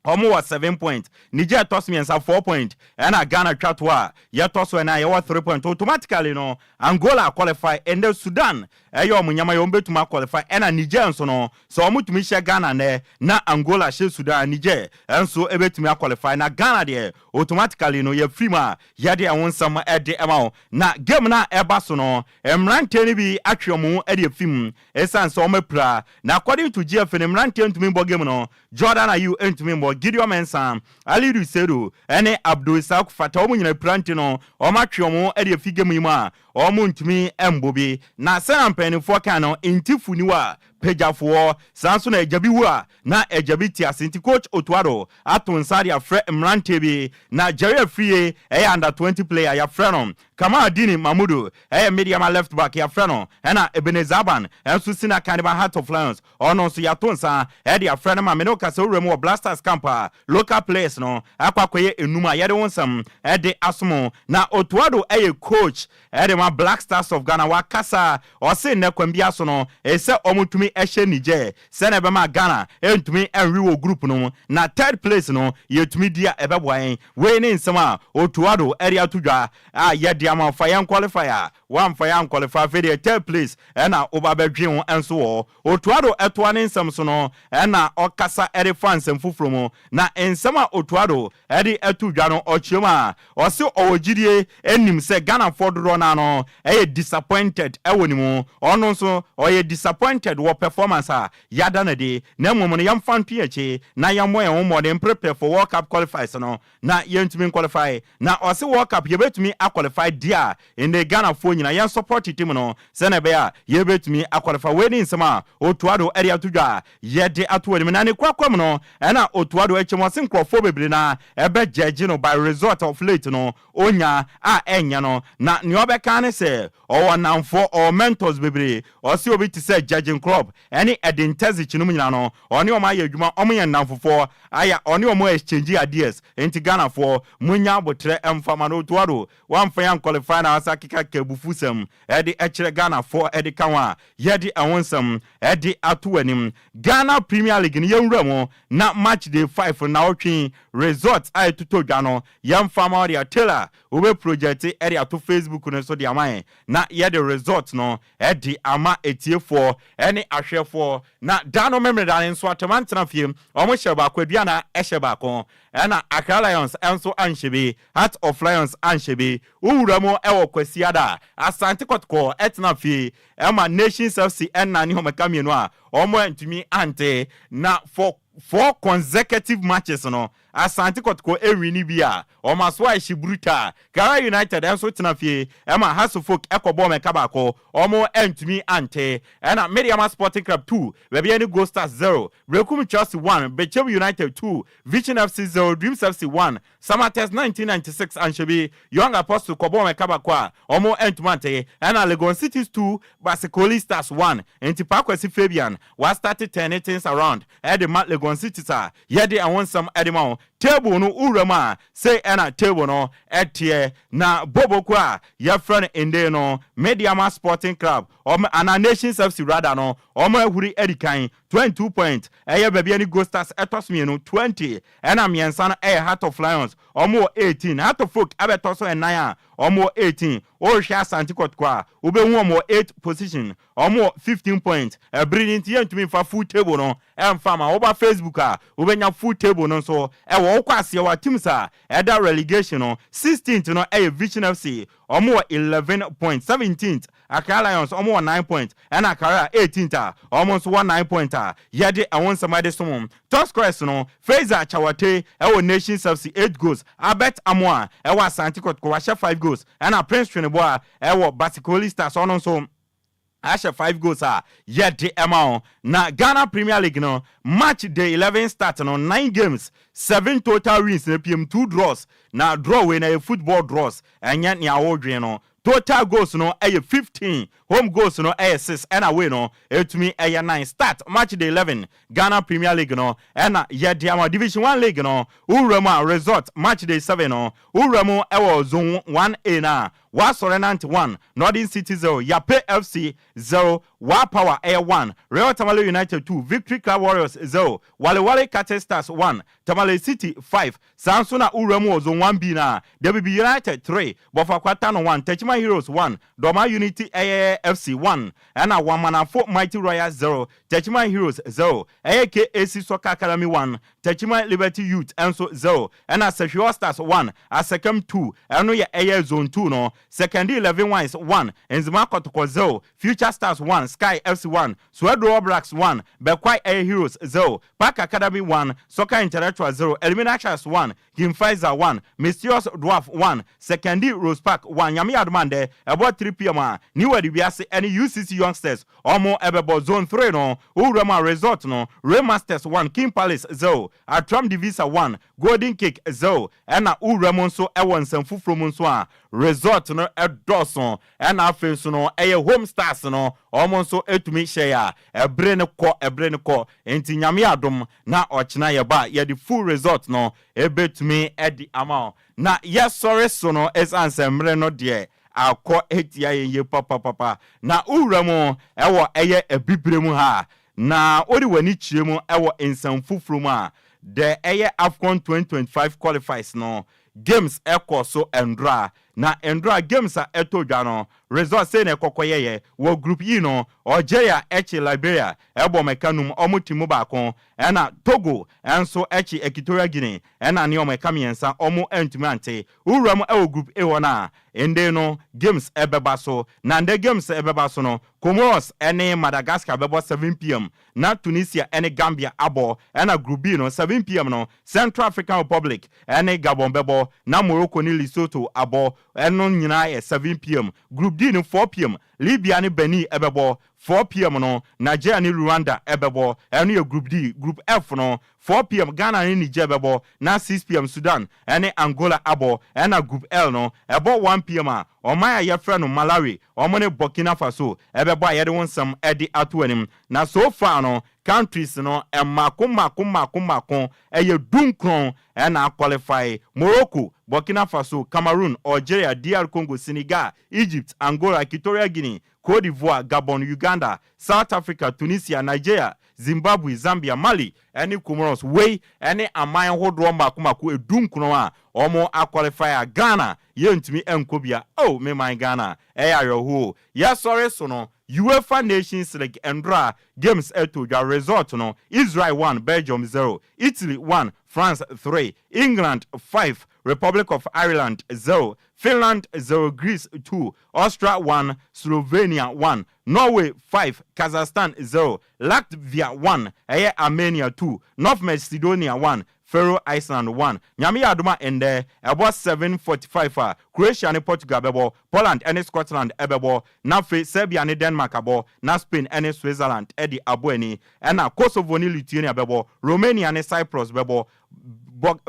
ɔmo wɔ 7 point, Niger ɛtɔ so mmiɛnsa 4 point, ɛna Ghana twa to a yɛtɔ so ɛna yɛwɔ 3 point. Automatically no Angola qualify. Ɛnɛ Sudan ɛyɛ ɔmo nyama yɛ ɔmo bɛtumi aqualify, ɛna Niger nso no sɛ ɔmo tumi hyɛ Ghana nɛ na Angola hyɛ Sudan, Niger ɛnso ɛbɛtumi aqualify. Na Ghana deɛ automatically no yɛfiri mu a yɛde ɛho nsɛm ɛde ɛma wo. Na game no a ɛba so no, mmeranteɛ no bi atwe ɔmo ho ɛde afi mu ɛsiane sɛ ɔmo apira. Na according to GFA no, mmeranteɛ ntumi mbɔ game no. Jordan Ayew ntumi mbɔ, Gideon Mensah, Alidu Seidu ɛne Abdul Isaac Fata, wɔn nyinaa pira nti no wɔn atwe wɔn de afi game yi mu a Wɔntumi mmɔ bi. Na sɛnea mpanimfoɔ ka no, nti funi wɔ a, pagyafoɔ. Saa nso na agya bi wu a, na agya bi te ase. Nti Coach Otto Addo ato nsa de afrɛ mmeranteɛ bi. Na Jerry Afriyie yɛ under 20 player, yɛafrɛ no. Kamal Dini Mamudu yɛ Medeama left back, yɛafrɛ no. Ɛna Ebenezer Aban nso si n'akan de ma Heart of Lions. Ɔno nso yɛato nsa de afrɛ no ma me ne wo kasa wura mu wɔ Blasters camp a local players no akɔ akɔyɛ enum a yɛde wo nsɛm de asom. Na Otto Addo yɛ coach de ma Black Stars of Ghana. Wakasa, ɔse nnɛ kwan biara so no ɛsɛ sɛ wɔtumi hyɛ Niger sɛnea ɛbɛma Ghana ntumi nwe wɔ group no mu na third place no yɛtumi di a ɛbɛboa yɛn. Wei ne nsɛm a Otto Addo de ato dwa a yɛde ama wo. Fa yɛn qualify a Woamfa yɛn anqualify, afei deɛ third place ɛna woba bɛdwen ho nso wɔ hɔ. Otto Addo ɛtoa ne nsɛm so no ɛna ɔkasa ɛde fa nsɛm foforɔ mu. Na nsɛm a Otto Addo ɛde ɛto dwa no ɔkyerɛ mu a ɔse ɔwɔ gyidie nim sɛ Ghanafoɔ dodoɔ no ara no ɛyɛ disappointed ɛwɔ ne mu. Ɔno nso ɔyɛ disappointed wɔ performance a yɛada no adi na mmom no yɛmfa nto yɛn akyi na yɛmmɔ yɛn ho mmɔden prepare for World Cup qualifies no na yɛntumi nqualify na ɔse world cup yɛbɛtumi aqualify deɛ a nnɛ Ghanafoɔ nyina yɛn support team no sɛnea ɛbɛyɛ a yɛbɛtumi aqualify. Wei ne nsɛm a Otto Addo de ato dwa a yɛde ato anim na ne korakora mu no ɛna Otto Addo akyɛ mu ɔse nkurɔfoɔ bebree no ara ɛbɛ judge no by result of late no ɔnya a ɛnyɛ no na nea ɔbɛka ara ne sɛ ɔwɔ nnamfoɔ ɔwɔ mentors bebree ɔse obi te sɛ Jurgen Klopp ɛne Edin Terzic nom nyina no ɔne wɔn ayɛ adwuma wɔn yɛ nnamfofoɔ Aya ɔne ɔmo exchange ideas nti Ghana foɔ mo nya abotrɛ mfa ma no Otuado wamfa yɛn anqualify na asa keka keka abufu sɛm ɛde ɛkyerɛ Ghana foɔ ɛde ka ho a yɛde ɛho nsɛm ɛde ato w'anim Ghana Premier League no yɛnwura mu na match day 5 nnawɔtwe results a ɛtotɔ dwa no yɛmfa ma wo deɛ Taylor wobɛ project ɛde ato Facebook no so de ama yɛn na yɛde result no de ama atiefoɔ ne ahwɛfoɔ. Na da no Memeneda no nso Atɛm antena fie, wɔhyɛɛ baako, Aduana hyɛ baako, ɛna Accra Lions nso anhyɛ bi, Heart of Lions anhyɛ bi. Wo wura mu wɔ Kwasiada a, Asante Kɔtɔkɔ tena fie ma Nations FC nnan ne wɔn ɛka mmienu a wɔantumi ante. Na for four consecutive matches no, Asante Kɔtɔkɔ ɛnwini bi a, wɔn aso ayɛ hye brutal. Karela United nso tena fie ma Hearts-of-Oak kɔbɔɔ wɔn ɛka baako, wɔn antumi ante. Ɛna Medeama Sporting Club 2, Bibiani Gold Stars 0, Berekum Chelsea 1, Bechem United 2, Vision FC 0, Dreams FC 1, Samatex 1996 anhyɛ bi, Young Apostle kɔbɔɔ wɔn ɛka baako a, wɔn antumi ante. Ɛna Legon Cities 2, Basekoli Stars 1. Enti Paa Kwasi Fabian wa start turning things around de ma Legon Cities a yɛde ɛho nsɛm de ma wo. Table no wo wura mu a, sei na table no teɛ. Na Boboko a yɛfrɛ no ndee no, Medeama Sporting Club, wɔn, anaa Nations FC rather no, wɔn ahuri adi kan, 22 points, ɛyɛ baabi a ne Gold Stars ɛtɔ so mmienu, 20, ɛna mmiɛnsa no ɛyɛ Heart of Lions, wɔn wɔ 18. Heart of Oak abɛtɔ so nnan a wɔn wɔ 18. Wohwɛ Asante Kɔtɔkɔ a, wobɛhu wɔn wɔ 8th position, Wɔn wɔ 15 points. Ɛbere no nti yɛntumi nfa full table no mfa ma. Woba Facebook a, wobɛnya full table no nso wɔ. Wokɔ aseɛ hɔ a, teams a ɛda relegation no, 16th no yɛ Vision FC, wɔn wɔ 11 points. 17th, Accra Lions, wɔn wɔ 9 points. Ɛna Karela 18th a, wɔn nso wɔ 9 points a yɛde ɛho nsɛm de som. Top scorers no, Faisal Chawate wɔ Nations FC, 8 goals. Albert Amoah wɔ Asante Kotoko, wahyɛ 5 goals. Ɛna Prince Tweneboa wɔ Basikoli Stars, ɔno nso ahyɛ 5 goals a yɛde ɛma wo. Na Ghana Premier League no match day 11 start no, 9 games, 7 total wins na pm, 2 draws. Na draw wei na yɛ football draws, ɛnyɛ nea wodwen no. Total goals no ɛyɛ 15, home goals no ɛyɛ 6, ɛna wei no ɛtumi ɛyɛ 9. Start match day 11 Ghana Premier League no ɛna yɛde ama. Division 1 League no, wowura mu a, result match day 7 no, wowura mu ɛwɔ zone 1A no a, Wasɔre nante 1, Northern City 0, Yape FC 0, Wa Power ɛyɛ 1, Real Tamale United 2, Victory Club Warriors 0, Wale Wale Kate Stars 1, Tamale City 5. Saa nso na wowura mu wɔ Zone 1B no a, WB United 3, Bofoakwa Tano 1, Techiman Heroes 1, Dormaa Unity ɛyɛ FC 1, ɛna Wamanafo Mighty Royals 0, Techiman Heroes 0, ɛyɛ KAC Soccer Academy 1, Techiman Liberty Youth nso 0, ɛna Sehwi All Stars 1, Asekam 2, ɛno yɛ ɛyɛ Zone 2 no, Sekondi Eleven Wines 1, Nzema Kɔtɔkɔ 0, Future Stars 1, Sky FC 1, Swedru All Blacks 1, Bekwai ɛyɛ Heroes 0, Park Academy 1, Soccer Intellectual 0, Elimina Sharks 1, King Faisal 1, Mysterious Dwarf 1, Sekondi Rose Park 1. Nyame yɛ adom a ndɛ ɛbɔ 3 pm a, New World Wiase ɛne UCC Youngsters ɔmo ɛbɛbɔ. Zone 3 no, wowura mu a, result no, Raymasters 1, King Palace 0, Atram Divisa 1, Golden Kick 0. Ɛna wowura mu nso ɛwɔ nsɛm foforɔ mu nso a, result no ɛdɔɔso. Ɛna afei nso no, ɛyɛ Home Stars no, ɔmo nso etumi hyɛ a ɛbere no kɔ, ɛbere no kɔ. Nti Nyame adom na ɔkyena yɛba, yɛde full result no ebetumi ɛde ama wo. Na yɛsɔre so no, ɛsiane sɛ mmerɛ no deɛ akɔ etia yɛn yie papapapa. Na wowura mu ɛwɔ ɛyɛ abibire mu ha na wode w'ani kyerɛ mu ɛwɔ nsɛm foforɔ mu a, the ɛyɛ AFCON 2025 qualifiers no, games ɛkɔ so ndora. Na ndora games a ɛtɔ dwa no, result sei na ɛkɔkɔ yɛyɛ wɔ Group E no, Algeria ɛkye Liberia ɛbɔ mɛka num, ɔmo ti mu baako. Ɛna Togo ɛnso ɛkye Equatorial Guinea, ɛna ne ɔmo ɛka mmiɛnsa, ɔmo ɛntumi ante. Wowura mu ɛwɔ Group A hɔ no a, nde no games ɛbɛba so. Na nde games ɛbɛba so no, Comoros ɛne Madagascar bɛbɔ 7 pm, na Tunisia ɛne Gambia abɔ. Ɛna Group B no, 7 pm no, Central African Republic ɛne Gabon bɛbɔ, na Morocco ne Lesotho abɔ. Ɛno nyinaa yɛ 7 pm. Group D no, 4 pm, Libya ne Benin ɛbɛbɔ. 4 pm no, Nigeria ne Rwanda ɛbɛbɔ. Ɛno yɛ Group D. Group F no, 4 pm, Ghana ne Niger bɛbɔ, na 6 pm, Sudan ɛne Angola abɔ. Ɛna Group L no, ɛbɔ 1 pm a, ɔman a yɛfrɛ no Malawi, ɔmo ne Burkina Faso ɛbɛbɔ. A yɛde wɔn nsɛm ɛde ato anim na so far no, countries no ɛmako mako mako mako ɛyɛ 19 ɛna qualify: Morocco, Burkina Faso, Cameroon, Algeria, DR Congo, Senegal, Egypt, Angola, Equatorial Guinea, Cote d'Ivoire, Gabon, Uganda, South Africa, Tunisia, Nigeria, Zimbabwe, Zambia, Mali ɛne Comoros. Wei ɛne aman ahodoɔ mako mako 19 a wɔn aqualify a Ghana yɛntumi nkɔ bia. Oh, me man Ghana, ɛyɛ awerɛhoɔ. Yɛsɔre so no, UEFA Nations League, ndora games ɛto dwa. Result no, Israel 1, Belgium 0, Italy 1, France 3, England 5, Republic of Ireland 0, Finland 0, Greece 2, Austria 1, Slovenia 1, Norway 5, Kazakhstan 0, Latvia 1, ɛyɛ Armenia 2, North Macedonia 1, Faroe Island 1. Nyame yɛ adom a, ɛndɛ ɛbɔ 7:45 a, Croatia ne Portugal bɛbɔ, Poland ne Scotland ɛbɛbɔ, na afei Serbia ne Denmark abɔ, na Spain ne Switzerland ɛde abɔ ani. Ɛna Kosovo ne Lithuania bɛbɔ, Romania ne Cyprus bɛbɔ,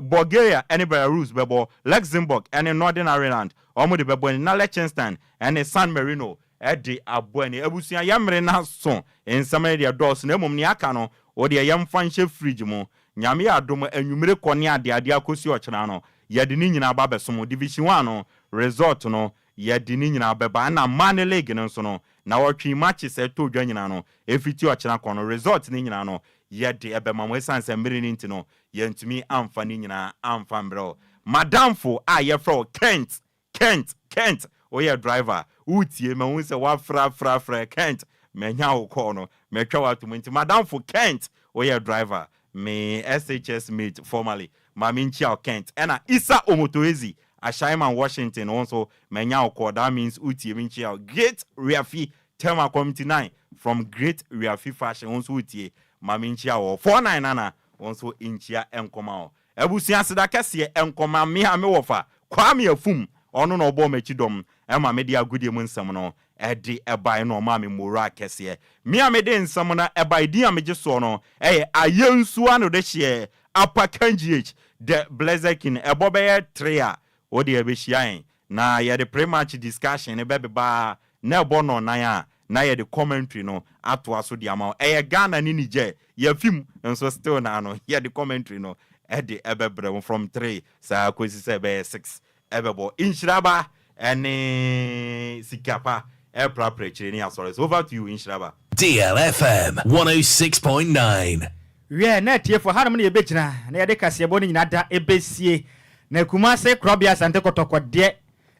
Bulgaria ne Belarus bɛbɔ, Luxembourg ne Northern Ireland wɔn de bɛbɔ ani, na Liechtenstein ne San Marino ɛde abɔ ani. Abusua, yɛmmere na so nsɛm no deɛ dɔɔso, na mmom nea aka no, wɔdeɛ yɛmfa nhyɛ fridge mu. Nyame yɛ adom, anwummere kɔ ne adeade akɔsi ɔkyena no, yɛde ne nyinaa ba bɛsom. Division 1 no result no, yɛde ne nyinaa bɛba. Ɛna mmaa ne league no nso no, na wɔtwe matches ɛtɔ dwa nyinaa no, ɛfiti ɔkyena kɔ no, result ne nyinaa no, yɛde ɛbɛma mo. Ɛsiane sɛ mmere no nti no, yɛntumi amfa ne nyinaa amfa mmerɛ o. Madamfo a yɛfrɛ wo Kent, Kent, Kent, woyɛ driver, wotie ma hu sɛ woafrafrafrɛ Kent, manya wo kɔɔ no, mɛtwa wo atom. Nti madamfo Kent, woyɛ driver, me SHS mate formerly, maame nkyia wo Kent. Ɛna Isa Omotoezi, Ashaiman Washington, wo nso manya wo kɔɔ, that means wotie me, nkyia wo. Great Riafi Tema Community 9 from Great Riafi Fashion, wo nso wotie, maame nkyia wɔ 49 nana, wo nso nkyia nkɔma wo. Abusua, seda kɛseɛ nkɔma me a mewɔ fa Kwame Afum, ɔno na ɔbɔɔ m'akyi dɔm ɛma mede agodie mu nsɛm no ɛde ɛbae no, ɔma me mmora kɛseɛ. Me a mede nsɛm no ɛbae, din a megye soɔ no ɛyɛ Ayɛnsuo ano de hyeɛ Apakan GH the Blessed King. Ɛbɔ bɛyɛ 3 a, wode ɛbɛhyia yɛn na yɛde pre-match discussion ne bɛbebaa, na ɛbɔ nɔnan a, na yɛde commentary no atoa so de ama wo. Ɛyɛ Ghana ne Niger, yɛfim nso still na ano yɛde commentary no ɛde ɛbɛbrɛ mo from 3 saa kɔsi sɛ ɛbɛyɛ 6 ɛbɛbɔ. Nhyiraba ɛne sikapa ɛprapra akyire ne asɔre so. Over to you, Nhyiraba. DLFM 106.9. Wiɛ, na atiefoɔ, hanom ne yɛbɛgyina na yɛde kaseɛbɔ no nyinaa da ɛbɛsie. Na Kumase korɔbea Asante Kɔtɔkɔdeɛ,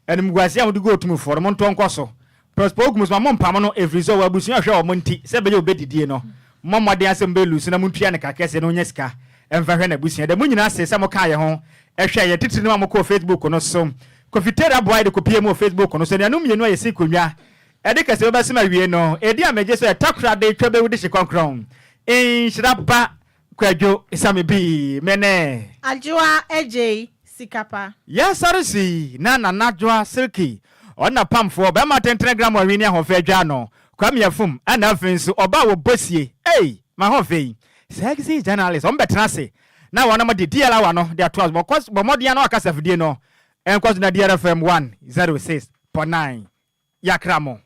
animguase a mode gu otumfoɔ no, montɔ nkɔ so. Prosper Ogum so ma mompam no, ɛfiri sɛ ɔwɔ abusua hwɛ ɔmo, nti sɛ ɛbɛyɛ wobɛdidie no, mmɔ mmɔden asɛm bɛlu so na montua ne kakɛseɛ na ɔnya sika ɛmfa hwɛ n'abusua. Da mu nyinaa se sɛ mokaa yɛ ho ɛhwɛ yɛ titiri no a mokɔɔ Facebook no so, Kofi Tera boa yɛde kɔpie mu wɔ Facebook no so. Anuanom mmienu a yɛsi konwa ɛde kɛse bɛbɛsɛm awie no, ɛdi a megye so ɛtakora de twa bɛwu de hye kɔnkrɔn. Nhyira ba Kwadwo Same bi mene Adwoa Agyei. Sikapa. Yɛsɔre so yi na Nana Adwoa Silky, ɔna pamfoɔ, bɛrima tentene gram ɔnwene ne ahoɔfɛ adwa ano, Kwame Afum, ɛna afei nso ɔbaa wɔ Bosie, ei, m'ahoɔfɛ yi, sexy journalist, wɔn bɛtena ase na wɔnom de DL hour no de ato aso, bɔ mmɔden ara na wakasa afidie no nkɔ so na DRFM 106.9 yɛakra mo.